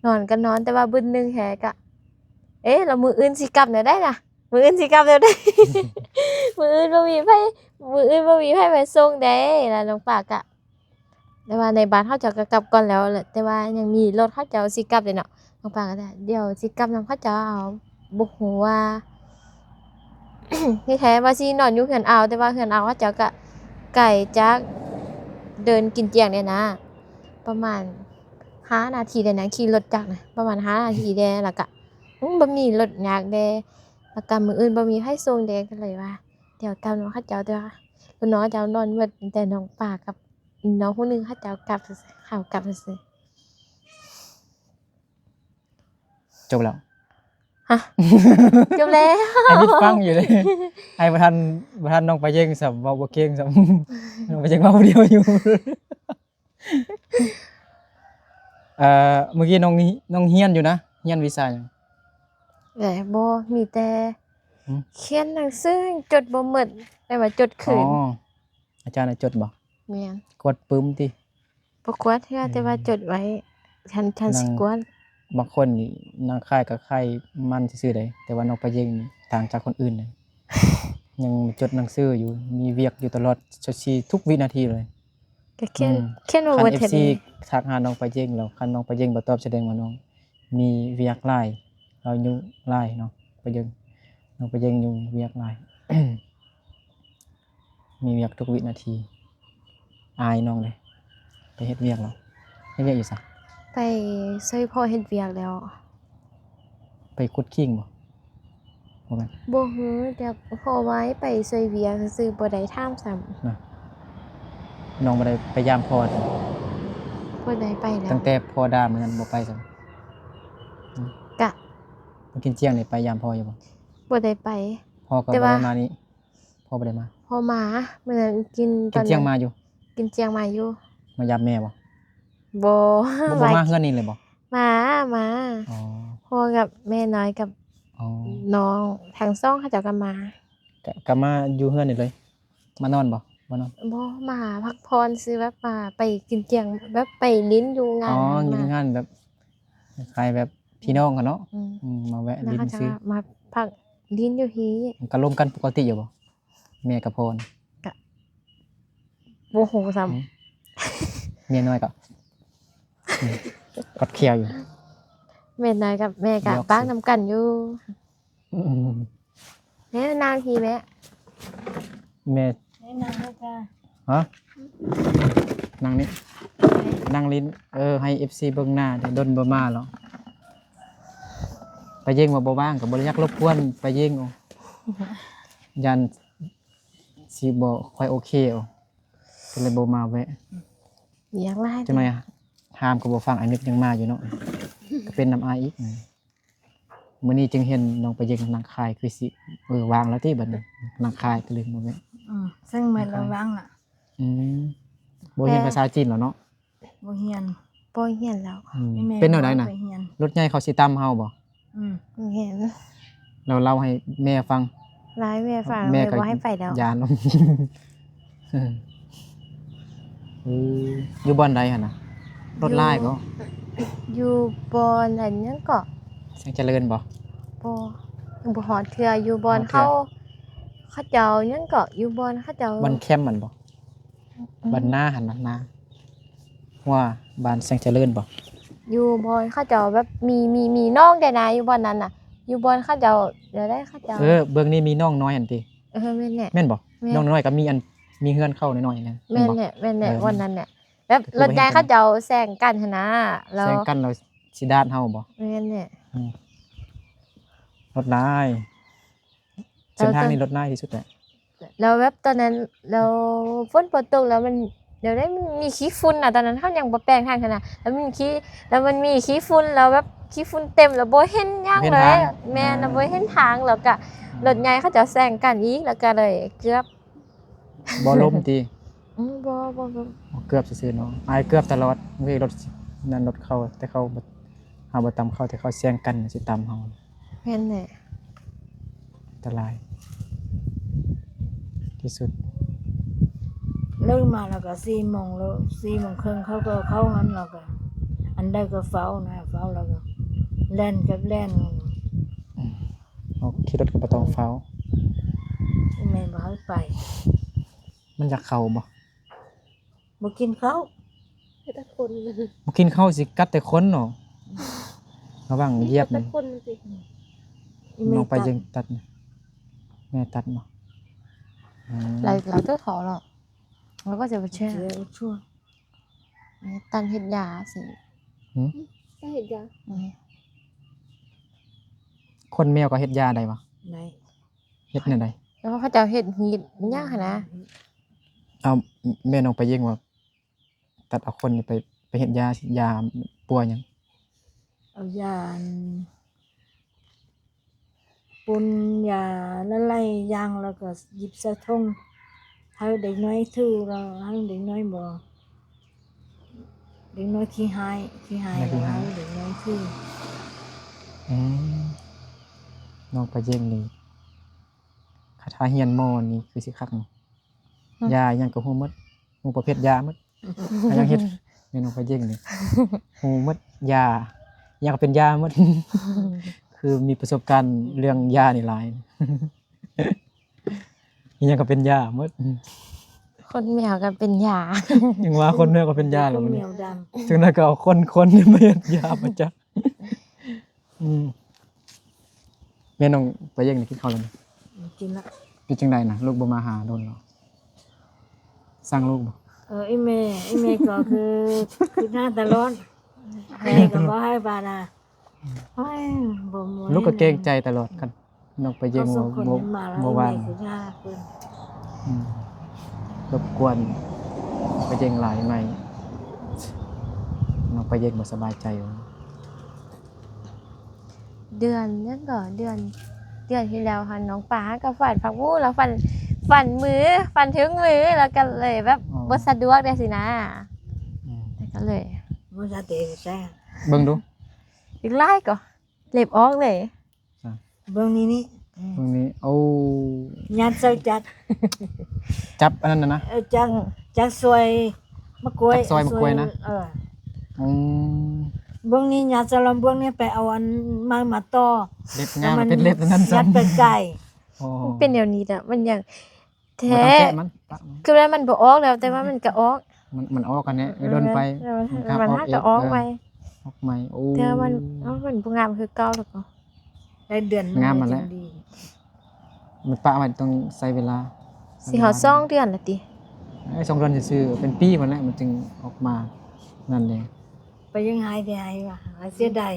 ນອນກໍນອນ ແຕ່ວ່າບຶດໜຶ່ງແຮກະ ເອ ແລ້ວມື້ອື່ນຊິກັບແນວໃດນະ? ມື້ອື່ນຊິກັບແນວໃດ? ມື້ອື່ນບໍ່ມີໃຜ ມື້ອື່ນບໍ່ມີໃຜມາສົ່ງເດ້. ແລ້ວນ້ອງປານກະ ແຕ່ວ່າໃນບ້ານເຂົາເຈົ້າກໍກັບກ່ອນແລ້ວ ແຕ່ວ່າຍັງມີລົດເຂົາເຈົ້າຊິກັບເດ້ເນາະ. ນ້ອງປານກໍ ດຽວຊິກັບນຳເຂົາເຈົ້າເອົາ ບໍ່ຮູ້ວ່າ ທີ່ແທ້ວ່າຊິນອນຢູ່ເຮືອນອາວ ແຕ່ວ່າເຮືອນອາວເຂົາເຈົ້າກໍໄກຈາກເດີ່ນກິນຈຽງເດ້ນະ ປະມານຫ້ານາທີເດ້ນະ ຂີ່ລົດຈັກນະ ປະມານຫ້ານາທີເດ້. ແລ້ວກະ ອືມ ບໍ່ມີລົດຍາກເດ້ ແລ້ວກະມື້ອື່ນບໍ່ມີໃຜສົ່ງເດ້ ກໍເລີຍວ່າ ດຽວກັບນຳເຂົາເຈົ້າ ແຕ່ວ່າລຸ້ນນ້ອງເຂົາເຈົ້ານອນໝົດ ມີແຕ່ນ້ອງປານກັບນ້ອງຜູ້ໜຶ່ງເຂົາເຈົ້າກັບຊື່ໆ ເຂົາກັບຊື່ໆ. ຈົບແລ້ວ. ຮະ? ຈົບແລ້ວ. ອ້າຍມິດຟັງຢູ່ເດ້. ອ້າຍບໍ່ທັນ ບໍ່ທັນນ້ອງປາເຢັງຊ້ຳ ເວົ້າບໍ່ເກັ່ງຊ້ຳ. ນ້ອງປາເຢັງເວົ້າຜູ້ດຽວຢູ່. ເອີ ມື້ກີ້ນ້ອງ ນ້ອງຮຽນຢູ່ນະ ຮຽນວິຊາຫຍັງ? ເອີ ບໍ່ ມີແຕ່ ຫື? ຂຽນໜັງສື ຈົດບໍ່ໝົດ ແຕ່ວ່າຈົດຄືນ. ອໍ ອາຈານໃຫ້ຈົດບໍ່? ແມ່ນ. ກວດປຶ້ມຕິ? ບໍ່ກວດເທື່ອ ເອີ ແຕ່ວ່າຈົດໄວ້ ຄັນ ຄັນຊິກວດ. ບາງຄົນນີ້ນັ່ງຂາຍກໍຂາຍມັນຊື່ໆເດ້ ແຕ່ວ່ານ້ອງປາເຢັງນີ້ຕ່າງຈາກຄົນອື່ນເດ້. ຍັງຈົດໜັງສືຢູ່ ມີວຽກຢູ່ຕະຫຼອດຊາວສີ່ ທຸກວິນາທີເລີຍ. ກໍຂຽນ ອືມ ຂຽນມາ ຄັນ ເບິດ ເອັຟ ເຮັດ ຊີ ທັກຫານ້ອງປາເຢັງແລ້ວ ຄັນນ້ອງປາເຢັງບໍ່ຕອບ ສະແດງວ່ານ້ອງມີວຽກຫຼາຍ ລາວຫຍຸ້ງຫຼາຍເນາະ ປາເຢັງ ນ້ອງປາເຢັງຫຍຸ້ງວຽກຫຼາຍ ມີວຽກທຸກວິນາທີ. ອາຍນ້ອງເດ້ ໄປເຮັດວຽກແລ້ວ ເຮັດວຽກຢູ່ໃສ? ໄປຊ່ວຍພໍ່ເຮັດວຽກແລ້ວ. ໄປຂຸດຂີງບໍ່? ບໍ່ແມ່ນ ບໍ່ຮູ້ຈັກ ເພາະວ່າໄປຊ່ວຍວຽກຊື່ໆ ບໍ່ໄດ້ຖາມຊ້ຳ. ນະ ນ້ອງບໍ່ໄດ້ໄປຢາມພໍ່ຕິ? ບໍ່ໄດ້ໄປແລ້ວ ຕັ້ງແຕ່ພໍ່ດ່າມື້ນັ້ນບໍ່ໄປຊ້ຳ. ອືມ ກະ ມື້ກິນຈຽງນີ້ໄປຢາມພໍ່ຢູ່ບໍ່? ບໍ່ໄດ້ໄປ ພໍ່ກໍບໍ່ໄດ້ມານີ້. ພໍ່ບໍ່ໄດ້ມາ? ພໍ່ມາ ມື້ນັ້ນກິນ ກິນຈຽງມາຢູ່ ກິນຈຽງມາຢູ່. ມາຢາມແມ່ບໍ່? ບໍ່ ບໍ່ ບໍ່ມາເຮືອນນີ້ເລີຍບໍ່? ມາ ມາ ອໍ ພໍ່ກັບແມ່ນ້ອຍກັບ ອໍ ນ້ອງທັງສອງເຂົາເຈົ້າກໍມາ. ກະ ກະມາຢູ່ເຮືອນນີ້ເລີຍ ມານອນບໍ່? ມານອນ ບໍ່ ມາພັກຜ່ອນຊື່ ແບບວ່າໄປກິນຈຽງ ແບບໄປຫຼິ້ນຢູ່ງານ ອໍ ຢູ່ງານແບບ ຄ້າຍໆ ແບບພີ່ນ້ອງກັນເນາະ. ອືມ ອືມ ມາແວະຫຼິ້ນຊື່ ມາພັກຫຼິ້ນຢູ່ພີ້. ກໍລົມກັນປົກກະຕິຢູ່ບໍ່ ແມ່ກັບພໍ່? ກະບໍ່ຮູ້ຊ້ຳ. ອືມ ເມຍນ້ອຍກໍ ອືມ ກັດແຂ້ວຢູ່. ແມ່ນ້ອຍກັບແມ່ກະ ຢອກ ປາກນຳກັນຢູ່. ອືມ ແມ່ນາງພີ້ແມ່ ແມ່ ແມ່ນາງເດີຈ້າ. ຮະ ນັ່ງນີ້ ນັ່ງຫຼິ້ນ. ເອີ ໃຫ້ເອັຟຊີເບິ່ງໜ້າເດີ ດົນບໍ່ມາແລ້ວ. ປາເຢັງວ່າບໍ່ວ່າງ ກໍບໍ່ໄດ້ຢາກລົບກວນປາເຢັງ ຢ້ານຊິບໍ່ຄ່ອຍໂອເຄ ກໍເລີຍບໍ່ມາແວະ. ວຽກຫຼາຍ ຈັກໜ້ອຍ ຫາມກໍບໍ່ຟັງ ອ້າຍນຶກຍັງມາຢູ່ເນາະ ກໍເປັນນຳອ້າຍອີກ. ມື້ນີ້ຈຶ່ງເຫັນນ້ອງປາເຢັງນັ່ງຂາຍ ຄືຊິ ເອີ ວ່າງແລ້ວຕິບັດນີ້ ນັ່ງຂາຍກະລືມບໍ່ແມ່ນ. ອືມ ເຊິ່ງແມ່ນລະວ່າງລະ. ອືມ ບໍ່ຮຽນພາສາຈີນແລ້ວເນາະ? ບໍ່ຮຽນ ບໍ່ຮຽນແລ້ວ. ອືມ ແມ່ ເປັນແນວໃດນະ? ລົດໃຫຍ່ເຂົາຊິຕຳເຮົາບໍ່? ອືມ ບໍ່ເຫັນ ແລ້ວເລົ່າໃຫ້ແມ່ຟັງ. ເລົ່າໃຫ້ແມ່ຟັງ ແມ່ກໍບໍ່ໃຫ້ໄປແລ້ວ ຢ້ານ. ເອີ ຢູ່ບ່ອນໃດຫັ້ນນະ? ລົດຫຼາຍບໍ່? ຢູ່ ຢູ່ບ່ອນອັນຫຍັງເກາະ ແສງຈະເລີນບໍ່? ບໍ່ ບໍ່ຮອດເທື່ອ ຢູ່ບ່ອນເຂົາ ເຂົາເຈົ້າຫຍັງເກາະ ຢູ່ບ່ອນເຂົາເຈົ້າ ບ້ານແຄມຫັ້ນບໍ່? ອືມ ບ້ານນາຫັ້ນນະ ນາ ຫົວບ້ານແສງຈະເລີນບໍ່? ຢູ່ບ່ອນເຂົາເຈົ້າແບບມີ ມີ ມີໜອງແດ່ນະ ຢູ່ບ່ອນນັ້ນນະ ຢູ່ບ່ອນເຂົາເຈົ້າ ແນວໃດເຂົາເຈົ້າ ເອີ ເບື້ອງນີ້ມີໜອງນ້ອຍຫັ້ນຕິ? ເອີ ແມ່ນແຫຼະ ແມ່ນບໍ່? ແມ່ນ ໜອງນ້ອຍກໍມີອັນ ມີເຮືອນເຂົານ້ອຍໆນັ້ນ ແມ່ນແຫຼະ ແມ່ນແຫຼະ ເອີ ບ່ອນນັ້ນແຫຼະ ແບບລົດໃຫຍ່ເຂົາເຈົ້າແຊງກັນຫັ້ນນະ ແລ້ວ ແຊງກັນແລ້ວຊິດາດເຮົາບໍ່? ແມ່ນແຫຼະ ອືມ ລົດຫຼາຍ ເສັ້ນທາງນີ້ລົດຫຼາຍທີ່ສຸດແຫຼະ. ແລ້ວແບບຕອນນັ້ນ ແລ້ວຝົນບໍ່ຕົກ ແລ້ວມັນ ແນວໃດ ມັນມີຂີ້ຝຸ່ນນະ ຕອນນັ້ນເຮົາຍັງບໍ່ແປງທາງຫັ້ນນະ ແລ້ວມັນຂີ້ ແລ້ວມັນມີຂີ້ຝຸ່ນ ແລ້ວແບບຂີ້ຝຸ່ນເຕັມ ແລ້ວບໍ່ເຫັນຫຍັງເລີຍ. ແມ່ນ ແລ້ວບໍ່ເຫັນທາງ ແລ້ວກະ ອືມ ລົດໃຫຍ່ເຂົາເຈົ້າແຊງກັນອີກ ແລ້ວກະເລີຍເກືອບ ບໍ່ລົ້ມຕິ? ອືມ ບໍ່ ບໍ່ ບໍ່ ເກືອບຊື່ໆເນາະ ອ້າຍເກືອບຕະຫຼອດ ເວລົດນັ້ນລົດເຂົາ ແຕ່ເຂົາ ເຮົາບໍ່ຕຳເຂົາ ແຕ່ເຂົາແຊງກັນຊິຕຳເຮົາ. ແມ່ນແຫຼະ ອັນຕະລາຍທີ່ສຸດ. ເລີກມາແລ້ວກໍສີ່ໂມງແລ້ວ ສີ່ໂມງເຄິ່ງ ເຂົາກໍເຂົ້າຫັ້ນ ແລ້ວກໍອັນໃດກໍເຝົ້ານະ ເຝົ້າແລ້ວກໍແລ່ນກັບແລ່ນ. ອືມ ເອົາ ຂີ່ລົດກໍບໍ່ຕ້ອງເຝົ້າ ແມ່ນບໍ່ໃຫ້ໄປ. ມັນຢາກເຂົ້າບໍ່? ບໍ່ກິນເຂົ້າ ເຮັດແຕ່ຂົນ ບໍ່ກິນເຂົ້າຊິກັດແຕ່ຂົນເນາະ ລະວັງຢຽບ ມັນກັດແຕ່ຂົນມັນຕິ. ນ້ອງປາເຢັງຕັດ ແມ່ຕັດເນາະ. ອືມ ລາວ ລາວເກີດເຂົາເນາະ ລາວກໍຈະບໍ່ແຊ່ ແມ່ຕັດເຮັດຢາຊິ. ຫືມ ຕັດເຮັດຢາ ອືມ ຂົນແມວກໍເຮັດຢາໄດ້ບໍ່? ໄດ້ ເຮັດແນວໃດ? ແລ້ວເຂົາເຈົ້າເຮັດຮີດຫຍັງຫັ້ນນະ. ເອົາ ແມ່ນ້ອງປາເຢັງວ່າ ຕັດເອົາຂົນນີ້ໄປ ໄປເຮັດຢາ ຢາປົວຫຍັງ? ເອົາຢາ ອັນ ປົນຢາຫຼາຍໆຢ່າງ ແລ້ວກໍຫຍິບໃສ່ຖົງ ໃຫ້ເດັກນ້ອຍຖື ແລ້ວໃຫ້ເດັກນ້ອຍບໍ່ ເດັກນ້ອຍຂີ້ຮ້າຍ ຂີ້ຮ້າຍ ແລ້ວໃຫ້ເດັກນ້ອຍຖື. ອືມ ນ້ອງປາເຢັງນີ້ ຄັນຖ້າຮຽນໝໍນີ້ຄືຊິຄັກເນາະ. ຫືມ ຢາຫຍັງກໍຮູ້ໝົດ ຮູ້ປະເພດຢາໝົດ. ຫຍັງເຮັດ ແມ່ນ້ອງປາເຢັງນີ້ ຮູ້ໝົດ ຢາຫຍັງກໍເປັນຢາໝົດ ຄືມີປະສົບການເລື່ອງຢານີ້ຫຼາຍ. ອີ່ຫຍັງກໍເປັນຢາໝົດ. ອືມ ຄົນແມວກໍເປັນຢາ. ຍັງວ່າຄົນແມວກໍເປັນຢາແລ້ວ ຄົນແມວດຳ. ຈັ່ງໃດກໍເອົາຄົນ ຄົນມາເຮັດຢາມາຈັກ. ອືມ ແມ່ນ້ອງປາເຢັງນີ້ກິນເຂົ້າແລ້ວນີ້? ກິນລະ. ເປັນຈັ່ງໃດນະ ລູກບໍ່ມາຫາດົນແລ້ວ? ສັ່ງລູກບໍ່? ເອີ ອີ່ແມ່ ອີ່ແມ່ກໍຄື ຄືໜ້າຕະຫຼອດ. ແມ່ກໍບໍ່ໃຫ້ບາດນະ. ໂອ້ຍ ບໍ່ມ່ວນ. ລູກກໍເກງໃຈຕະຫຼອດ ຄັນນ້ອງປາເຢັງບໍ່ ບໍ່ວ່າງ. ອືມ ລົບກວນປາເຢັງຫຼາຍໄໝ? ນ້ອງປາເຢັງບໍ່ສະບາຍໃຈ. ເດືອນຫຍັງກໍ ເດືອນ ເດືອນທີ່ແລ້ວຫັ້ນ ນ້ອງປາກໍຝັນຜັກບຸ້ງ ແລ້ວຝັນ ຝັນມື ຝັນເທິງມື ແລ້ວກໍເລີຍແບບ ອໍ ບໍ່ສະດວກແດ່ຊີ້ນະ. ອືມ ແລ້ວກໍເລີຍ ບໍ່ສະຕິໃສ່ ເບິ່ງດູ ອີກຫຼາຍກໍເລັບອອກເລີຍ. ເບິ່ງນີ້ ນີ້ ເບິ່ງນີ້. ໂອ້ ຍາດໃສ່ຈັກ ຈັບອັນນັ້ນນະ. ເອີ ຈັກ ຈັກຊອຍມະກວຍ ຈັກຊອຍມະກວຍນະ. ເອີ ອືມ ເບິ່ງນີ້ ຍາດໃສ່ລຳເບິ່ງນີ້ ໄປເອົາອັນໄມ້ມາຕໍ່ ເລັບຍາວ ເປັນເລັບອັນນັ້ນຊ້ຳ ຍັດໄປໄກ. ອໍ ມັນເປັນແນວນີ້ລະ ມັນຍັງ ແທ້ ບໍ່ຕ້ອງແກະມັນ ປະມັນ ຄືວ່າມັນບໍ່ອອກແລ້ວ ແຕ່ວ່າມັນກໍອອກ. ມັນ ມັນອອກອັນນີ້ ເອີ ດົນໄປ ເອີ ມັນກໍອອກ ມັນຫາກໍອອກໃໝ່ ເອີ ອອກໃໝ່. ໂອ້ ແຕ່ວ່າມັນ ເອີ ມັນບໍ່ງາມຄືເກົ່າແລ້ວກໍ ໄດ້ເດືອນໜຶ່ງ ງາມຫັ້ນແຫຼະ ຈຶ່ງດີ. ມັນປະໄວ້ຕ້ອງໃຊ້ເວລາ ຊິຮອດສອງເດືອນລະຕິ? ເອີ ສອງເດືອນຊື່ໆ ເປັນປີພຸ້ນແຫຼະ ມັນຈຶ່ງອອກມາ. ນັ້ນແຫຼະ ໄປຍັງຫາຍ ໄປຫາຍວ່າ ເສຍດາຍ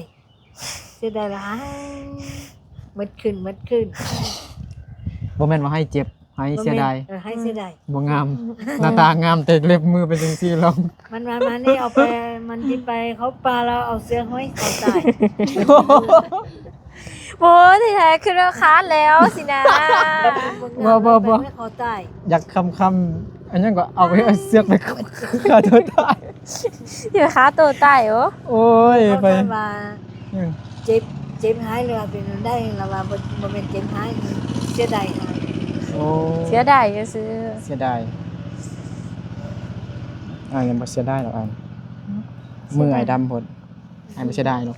ເສຍດາຍຫຼາຍ ໝົດຄືນ ໝົດຄືນ. ບໍ່ແມ່ນວ່າໃຫ້ເຈັບ ໃຫ້ເສຍດາຍ. ເອີ ໃຫ້ເສຍດາຍ ບໍ່ງາມ. ເອີ ໜ້າຕາງາມ ແຕ່ເລັບມືເປັນຈັ່ງຊີ້ລອງ. ມັນວ່າ ມານີ້ ເອົາໄປ ມັນຊິໄປເຂົ້າປ່າ ແລ້ວເອົາເຊືອກຫ້ອຍຄໍຕາຍ. ໂອ້ ທີ່ແທ້ຄິດວ່າຂາດແລ້ວຊີ້ນະ. ບໍ່ ບໍ່ ບໍ່ ເອົາໄປເຂົ້າຕາຍ ຢາກຄຳໆ ອັນຫຍັງກໍເອົາໄປ ເອົາເຊືອກໄປຂ້າຕົວຕາຍ. ຢ່າຂ້າໂຕຕາຍ. ໂອ້ ໂອ້ຍ ເຂົາ ໄປ ເອີ້ນວ່າ ຫຍັງ ເຈັບ ເຈັບຫາຍ ຫຼືວ່າເປັນແນວໃດ ລະວ່າບໍ່ ບໍ່ແມ່ນເຈັບຫາຍ ເສຍດາຍຫາຍ. ໂອ້ ເສຍດາຍຊື່ໆ ເສຍດາຍ. ອ້າຍຍັງບໍ່ເສຍດາຍດອກອ້າຍ. ຫືມ ມືອ້າຍດຳໂພດ ອ້າຍບໍ່ເສຍດາຍດອກ.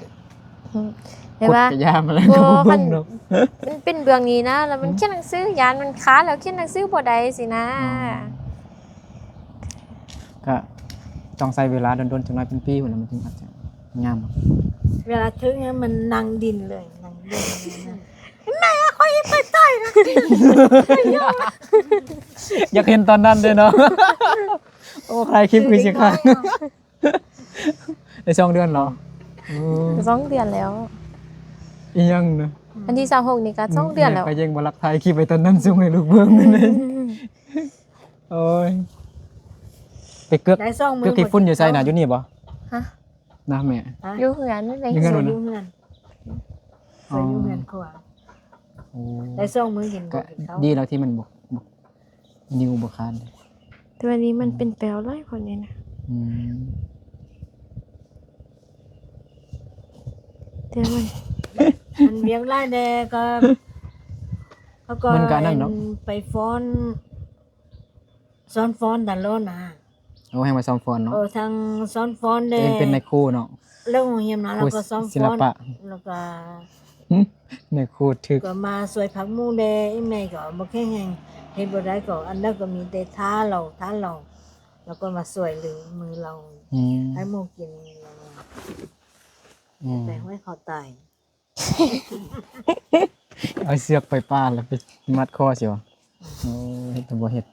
ອືມ ແຕ່ວ່າ ກະຢາມາແລ້ວ ໂອ້ ກໍບໍ່ເບິ່ງດອກ. ມັນເປັນເບື້ອງນີ້ນະ ແລ້ວມັນ ຫືມ ຂຽນໜັງສື ຢ້ານມັນຂາດ ແລ້ວຂຽນໜັງສືບໍ່ໄດ້ຊີ້ນະ. ອໍ ກະຕ້ອງໃຊ້ເວລາດົນໆ ຈັກໜ້ອຍເປັນປີພຸ້ນລະ ມັນຈຶ່ງອາດຈະງາມ. ເວລາເຖິງນີ້ມັນນັ່ງດິນເລີຍ ນັ່ງດິນ. ແມ່ຂ້ອຍໄປໄດ້ນະ ຢາກເຫັນຕອນນັ້ນເດ້ເນາະ. ໂອ້ ຖ່າຍຄລິບຄືຊິຄັກ. ໄດ້ສອງເດືອນເນາະ. ອືມ ສອງເດືອນແລ້ວ. ອີ່ຫຍັງນະ? ວັນທີຊາວຫົກນີ້ກໍສອງເດືອນແລ້ວ. ແມ່ກໍຍັງບໍ່ລັກຖ່າຍຄລິບໄວ້ຕອນນັ້ນ ສົ່ງໃຫ້ລູກເບິ່ງເລີຍ. ໂອ້ຍ ໄປເກືອກ ໄດ້ສອງມື້ ເກືອກຂີ້ຝຸ່ນຢູ່ໃສນະ? ຢູ່ນີ້ບໍ່? ຮະ? ນະແມ່ ຢູ່ເຮືອນ ຢູ່ເຮືອນ ຢູ່ເຮືອນ. ອໍ ຢູ່ເຮືອນຄົວ. ໂອ້ ໄດ້ສອງມື້ເຫັນບໍ່ກິນເຂົ້າ. ດີແລ້ວທີ່ມັນບໍ່ ບໍ່ ນິ້ວບໍ່ຂາດ. ແຕ່ວ່ານີ້ມັນ ອືມ ເປັນແປວຫຼາຍຄົນນີ້ນະ. ອືມ ແຕ່ມັນ ມັນວຽກຫຼາຍແດ່ ກໍ ເຂົາກໍ ມັນກໍອັນນັ້ນເນາະ ໄປຟ້ອນ ສອນຟ້ອນຕະຫຼອດນະ. ໂອ້ ແຮ່ງວ່າສອນຟ້ອນເນາະ. ເອີ ທັງສອນຟ້ອນແດ່ ເປັນນາຍຄູເນາະ ເລີກໂຮງຮຽນມາແລ້ວກໍສອນຟ້ອນ ແລ້ວກໍ ນາຍຄູຖືກ ກໍມາຊ່ວຍພັກໝູ່ແດ່. ອີ່ແມ່ກໍບໍ່ແຂງແຮງ ເຮັດບໍ່ໄດ້ ກໍອັນນັ້ນກໍມີແຕ່ຖ້າເຮົາ ຖ້າເຮົາ ແລ້ວກໍມາຊ່ວຍເຫຼືອມືເຮົາ. ອືມ ໃຫ້ໝູ່ກິນ ອືມ ໄປຫ້ອຍເຂົາຕາຍ. ເອົາເຊືອກໄປປ່າແລ້ວໄປມັດຄໍຊິວະ. ໂອ້ຍ ເຮັດແຕ່ບໍ່ເຮັດ.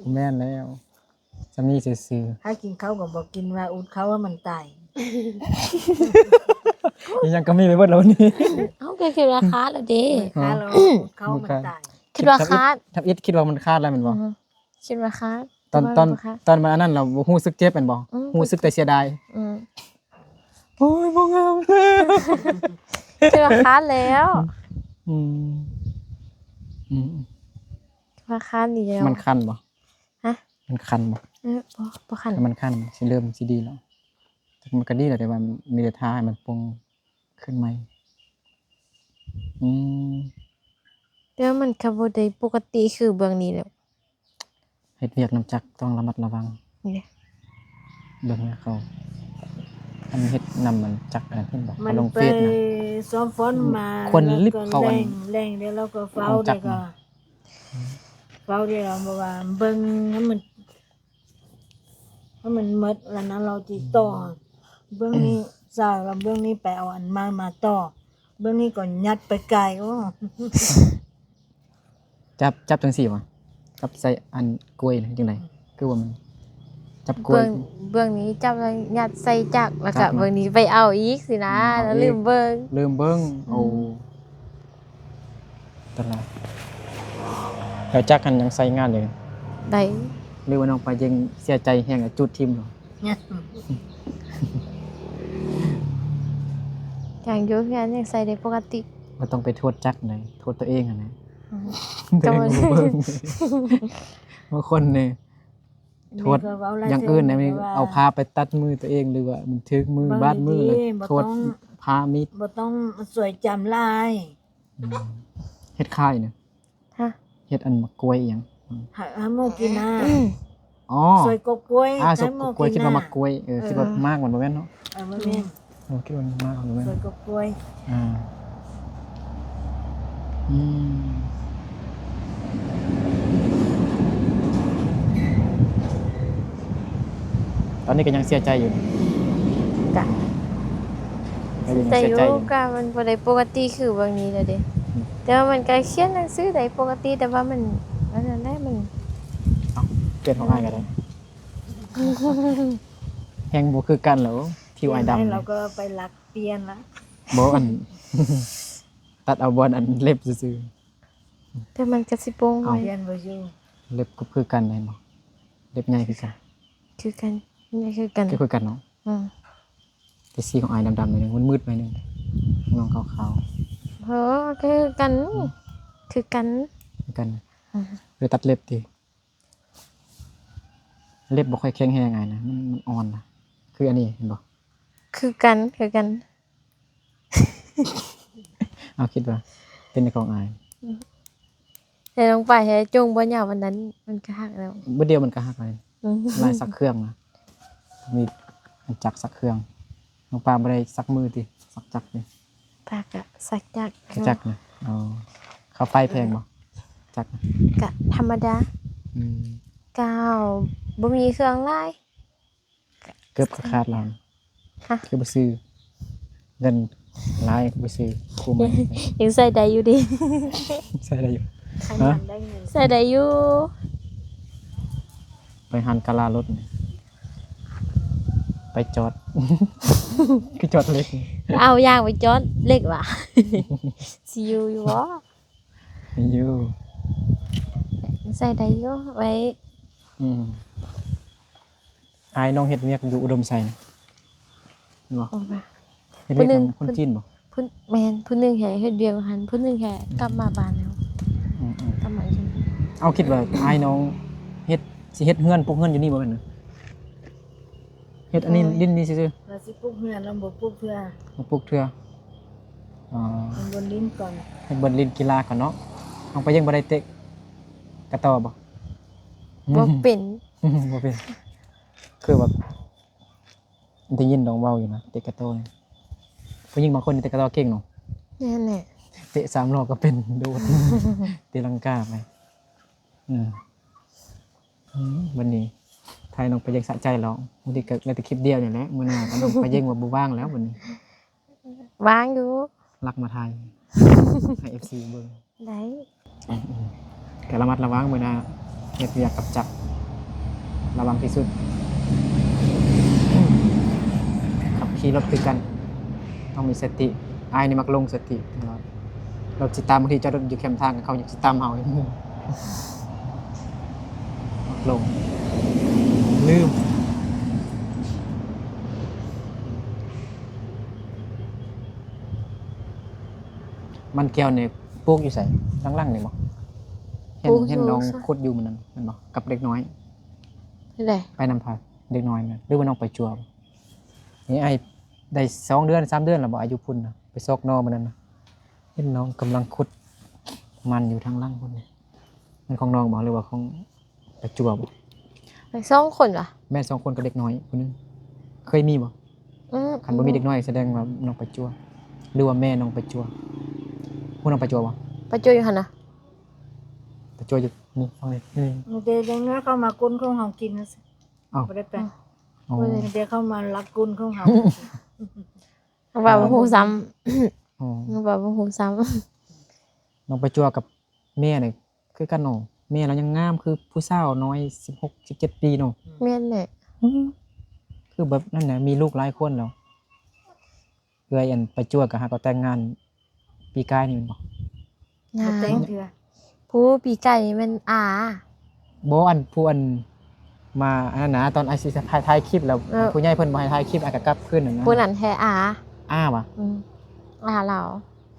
ບໍ່ແມ່ນແລ້ວ ສ່ຳນີ້ຊື່ໆ. ຖ້າກິນເຂົ້າກໍບໍ່ກິນ ວ່າອຸດເຂົ້າໃຫ້ມັນຕາຍ. ອີ່ຫຍັງກໍມີໄປເບິດແລ້ວນີ້. ເອົ້າ ກໍຄິດວ່າຂາດແລ້ວເດ້. ຂາດແລ້ວ ອຸດເຂົ້າໃຫ້ມັນຕາຍ. ຄິດວ່າຂາດ ທຳອິດ ທຳອິດຄິດວ່າມັນຂາດແລ້ວແມ່ນບໍ່? ອື ຄິດວ່າຂາດ ຕອນ ແຕ່ວ່າ ຕອນ ບໍ່ຂາດ ຕອນມັນອັນນັ້ນ ເຮົາບໍ່ຮູ້ສຶກເຈັບແມ່ນບໍ່? ອື ຮູ້ສຶກແຕ່ເສຍດາຍ. ອື ໂອ້ຍ ບໍ່ງາມແລ້ວ ຄືວ່າຂາດແລ້ວ. ອືມ ອືມ ວ່າຄັນອີກແລ້ວ. ມັນຄັນບໍ່? ຮະ? ມັນຄັນບໍ່? ເອີ ບໍ່ ບໍ່ຄັນ. ຖ້າມັນຄັນຊິເລີ່ມຊິດີແລ້ວ. ມັນກໍດີແລ້ວ ແຕ່ວ່າມັນມີແຕ່ຖ້າໃຫ້ມັນປົງຂຶ້ນໃໝ່. ອືມ ແຕ່ວ່າມັນກໍບໍ່ໄດ້ປົກກະຕິຄືເບື້ອງນີ້ແລ້ວ. ເຮັດວຽກນຳຈັກຕ້ອງລະມັດລະວັງ. ນີ້ ເບິ່ງເຂົາ ອັນເຮັດນຳມັນຈັກອັນນັ້ນເຫັນບໍ່? ມັນເຂົາລົງເຟສນະ ໄປຊ້ອມຟ້ອນມາ ຄວັນລິບເຂົາອັນ ແລ່ງ ແລ່ງແລ້ວ ແລ້ວກໍຟ້າວ ເອົາຈັກ ແລ້ວກໍ ນະ. ອືມ ເວົ້າໄດ້ລະ ບໍ່ວ່າເບິ່ງໃຫ້ມັນ ໃຫ້ມັນໝົດ ແລ້ວນະ ລາວຊິຕໍ່ ເບື້ອງນີ້ໃສ່ ແລ້ວເບື້ອງນີ້ໄປເອົາອັນໃໝ່ມາຕໍ່ ເບື້ອງນີ້ກໍຍັດໄປໄກ. ໂອ້ ຈັບ ຈັບຈັ່ງຊີ້ຫວາ? ຈັບໃສ່ອັນກ້ວຍນະ ຈັ່ງໃດ? ຄືວ່າມັນຈັບກ້ວຍ ເບື້ອງ ເບື້ອງນີ້ຈັບແລ້ວຍັດໃສ່ຈັກ ແລ້ວກະ ຈັກນະ ເບື້ອງນີ້ໄປເອົາອີກຊີ້ນະ ອືມ ເອົາອີກ ແລ້ວລືມເບິ່ງ ລືມເບິ່ງ. ອືມ ໂອ້ ຕະຫຼາດ ແລ້ວຈັກຫັ້ນຍັງໃຊ້ງານຢູ່ ໄດ້ ຫຼືວ່ານ້ອງປາເຢັງເສຍໃຈແຮງ ຈູດຖິ້ມເນາະ? ຍັງຢູ່ເຮືອນ ຍັງໃຊ້ໄດ້ປົກກະຕິ. ບໍ່ຕ້ອງໄປໂທດຈັກໃດ ໂທດຕົວເອງຫັ້ນແຫຼະ. ອືມ ຕົວເອງບໍ່ເບິ່ງ ບາງຄົນນີ້ ໂທດຢ່າງອື່ນນະ ແມ່ນກໍວ່າ ເອົາຜ້າໄປຕັດມືຕົວເອງ ຫຼືວ່າມັນຖືກມືບາດມື ແລ້ວໂທດຜ້າມີດ. ບໍ່ຕ້ອງຊ່ວຍຈຳຫຼາຍ. ອືມ ເຮັດຄ້າຍນະ ຮະ ເຮັດອັນໝາກກ້ວຍອີ່ຫຍັງ ໃຫ້ ໃຫ້ໝູກິນນະ. ອໍ ຊ່ວຍກົກກ້ວຍ ອ່າ ໃຫ້ໝູກິນນະ. ຄິດວ່າໝາກກ້ວຍ ເອີ ເອີ ຄິດວ່າໝາກມັນບໍ່ແມ່ນເນາະ. ເອີ ບໍ່ແມ່ນ ໂອ້ ຄິດວ່າໝາກມັນບໍ່ແມ່ນ ຊ່ວຍກົກກ້ວຍ. ອ່າ ອືມ ຕອນນີ້ກໍຍັງເສຍໃຈຢູ່ ກະ ກໍຍັງເສຍໃຈຢູ່ ເສຍໃຈຢູ່ ກະມັນບໍ່ໄດ້ປົກກະຕິຄືເບື້ອງນີ້ແລ້ວເດ້. ອືມ ແຕ່ວ່າມັນກໍຂຽນໜັງສືໄດ້ປົກກະຕິ ແຕ່ວ່າມັນ ອັນນັ້ນແຫຼະ ມັນ ເອົ້າ ປ່ຽນຂອງອ້າຍກໍໄດ້ ແຮງບໍ່ຄືກັນແລ້ວ ຜິວອ້າຍດຳ ແລ້ວກໍໄປລັກປ່ຽນລະ ບໍ່ ອັນ ຕັດເອົາບ່ອນອັນເລັບຊື່ໆ. ແຕ່ມັນກໍຊິໂປ່ງໄວ ປ່ຽນບໍ່ຢູ່ ເລັບກໍຄືກັນ ເຫັນບໍ່? ເລັບໃຫຍ່ຄືກັນ ຄືກັນ ໃຫຍ່ຄືກັນ ກໍຄືກັນເນາະ. ອືມ ແຕ່ສີຂອງອ້າຍດຳໆໜ້ອຍໜຶ່ງ ມືດໆໜ້ອຍໜຶ່ງ ຂອງນ້ອງຂາວໆ. ເອີ ຄືກັນ ອືມ ຄືກັນ ຄືກັນ. ອືມ ຫຼືຕັດເລັບຕິ? ເລັບບໍ່ຄ່ອຍແຂງແຮງອ້າຍນະ ມັນ ມັນອ່ອນນະ ຄືອັນນີ້ເຫັນບໍ່? ຄືກັນ ຄືກັນ. ເອົາ ຄິດວ່າເປັນຂອງອ້າຍ ແຕ່ນ້ອງປາຍໃຫ້ຈົ່ງບໍ່ຍາວປານນັ້ນ ມັນກໍຫັກແລ້ວ ບຶດດຽວມັນກໍຫັກແລ້ວ. ອືມ ລາຍສັກເຄື່ອງນະ ມີອັນຈັກສັກເຄື່ອງ. ນ້ອງປາຍບໍ່ໄດ້ສັກມືຕິ ສັກຈັກຕິ? ປາຍກໍສັກຈັກ ສັກຈັກນະ. ອໍ ຄ່າໄຟແພງບໍ່? ຈັກນະ ກະທຳມະດາ. ອືມ ກະບໍ່ມີເຄື່ອງຫຼາຍ ເກືອບຂາດແລ້ວ. ຮະ ຄືບໍ່ຊື້ ເງິນຫຼາຍຄືບໍ່ຊື້ຄູ່ໃໝ່ ຍັງໃຊ້ໄດ້ຢູ່ເດ ໃຊ້ໄດ້ຢູ່. ຮະ ໃຊ້ໄດ້ຢູ່ ໄປຮ້ານກະລາລົດ ໄປຈອດ ຄືຈອດເຫຼັກ. ເອົາ ຢາກໄປຈອດເຫຼັກຫວາ? ຊິຢູ່ຢູ່ບໍ່? ມີຢູ່ ໃຊ້ໄດ້ຢູ່ ໄວ້. ອືມ ອ້າຍນ້ອງເຮັດວຽກຢູ່ອຸດົມໄຊນະ ແມ່ນບໍ່? ໂອ້ ເຮັດວຽກນຳຄົນຈີນບໍ່? ຜູ້ ແມ່ນ ຜູ້ໜຶ່ງແຮ່ເຮັດວຽກຢູ່ຫັ້ນ ຜູ້ໜຶ່ງແຮ່ ອືມ ກັບມາບ້ານແລ້ວ. ອືມໆ ກັບມາຢູ່. ເອົາ ຄິດວ່າອ້າຍນ້ອງເຮັດ ຊິເຮັດເຮືອນ ປຸກເຮືອນຢູ່ນີ້ບໍ່ແມ່ນ? ເຮັດອັນນີ້ ເອີ ຫຼິ້ນນີ້ຊື່ໆ ວ່າຊິປຸກເຮືອນ ລາວບໍ່ປຸກເທື່ອ ບໍ່ປຸກເທື່ອ. ອໍ ເຮັດບ່ອນຫຼິ້ນກ່ອນ ເຮັດບ່ອນຫຼິ້ນກິລາກ່ອນເນາະ. ນ້ອງປາເຢັງບໍ່ໄດ້ເຕະກະຕໍ້ບໍ່? ບໍ່ເປັນ ບໍ່ເປັນ. ຄືແບບໄດ້ຍິນນ້ອງເວົ້າຢູ່ນະ ເຕະກະຕໍ້ນີ້ ຜູ້ຍິງບາງຄົນເຕະກະຕໍ້ເກັ່ງເນາະ. ແມ່ນແຫຼະ ເຕະສາມລໍ້ກໍເປັນ ໂດດ ຕີລັງກາໄປ. ອືມ ອືມ ບັດນີ້ຖ່າຍນ້ອງປາເຢັງສະໃຈແລ້ວ ມື້ນີ້ກໍໄດ້ແຕ່ຄລິບດຽວນີ້ແຫຼະ ມື້ໜ້າກໍນ້ອງປາເຢັງວ່າບໍ່ວ່າງແລ້ວບັດນີ້. ວ່າງຢູ່ ລັກມາຖ່າຍໃຫ້ເອັຟຊີເບິ່ງໄດ້. ອືມໆ ກໍລະມັດລະວັງ ມື້ໜ້າເຮັດວຽກກັບຈັກ ລະວັງທີ່ສຸດ. ຂັບຂີ່ລົດຄືກັນ ຕ້ອງມີສະຕິ. ອ້າຍນີ້ມັກຫຼົງສະຕິຕະຫຼອດ. ລົດຊິຕາມ ບາງທີຈອດລົດຢູ່ແຄມທາງ ເຂົາຍັງຊິຕາມເຮົາຢູ່. ຫຼົງ ລືມ. ມັນແກ້ວນີ້ປູກຢູ່ໃສ? ຫຼັງໆນີ້ບໍ່? ເຫັນ ປູກຢູ່ ເຫັນນ້ອງຂຸດຢູ່ມື້ນັ້ນແມ່ນບໍ່? ກັບເດັກນ້ອຍ. ເຮັດໃດ? ໄປນຳໃຜ? ເດັກນ້ອຍນະ ຫຼືວ່ານ້ອງປາຈົວ? ນີ້ອ້າຍໄດ້ສອງເດືອນ ສາມເດືອນແລ້ວບໍ່? ອ້າຍຢູ່ພຸ້ນນະ ໄປຊອກໜໍ່ມື້ນັ້ນນະ ເຫັນນ້ອງກຳລັງຂຸດມັນຢູ່ທາງຫຼັງພຸ້ນ. ແມ່ນຂອງນ້ອງບໍ່ ຫຼືວ່າຂອງປາຈົວບໍ່? ໄປສອງຄົນຫວາ? ແມ່ນ ສອງຄົນກັບເດັກນ້ອຍຜູ້ໜຶ່ງ. ເຄີຍມີບໍ່? ອືມ ຄັນບໍ່ມີເດັກນ້ອຍ ສະແດງວ່ານ້ອງປາຈົວ ຫຼືວ່າແມ່ນ້ອງປາຈົວ. ຮູ້ນ້ອງປາຈົວບໍ່? ປາຈົວຢູ່ຫັ້ນນະ. ໄປຈົວຢູ່ນີ້ ຝັ່ງນີ້ ນີ້ ມີແຕ່ຢ່າງນ້ອຍເຂົ້າມາກົ້ນຂອງເຮົາກິນນະ ເອົ້າ ບໍ່ໄດ້ໄປ ອໍ ມີແຕ່ເຂົ້າມາລັກກົ້ນຂອງເຮົາ ເວົ້າບໍ່ຮູ້ຊ້ຳ ອໍ ເວົ້າບໍ່ຮູ້ຊ້ຳ. ນ້ອງໄປຈົວກັບແມ່ນີ້ຄືກັນເນາະ ແມ່ລາວຍັງງາມຄືຜູ້ສາວນ້ອຍສິບຫົກ ສິບເຈັດປີເນາະ. ແມ່ນແຫຼະ ອື ຄືແບບນັ້ນນະ ມີລູກຫຼາຍຄົນແລ້ວ. ເອື້ອຍ ອັນໄປຈົວກໍຫາກໍແຕ່ງງານປີກາຍນີ້ແມ່ນບໍ່? ຍັງ ບໍ່ແຕ່ງເທື່ອ ຜູ້ປີກາຍນີ້ແມ່ນອາ ບໍ່ ອັນຜູ້ອັນມາອັນນັ້ນນະ ຕອນອ້າຍຊິຖ່າຍ ຖ່າຍຄລິບແລ້ວ ເອີ ຜູ້ໃຫຍ່ເພິ່ນບໍ່ໃຫ້ຖ່າຍຄລິບ ອ້າຍກໍກັບຄືນນັ້ນນະ ຜູ້ນັ້ນແທ້ອາ ອາຫວາ? ອື ອາລາວ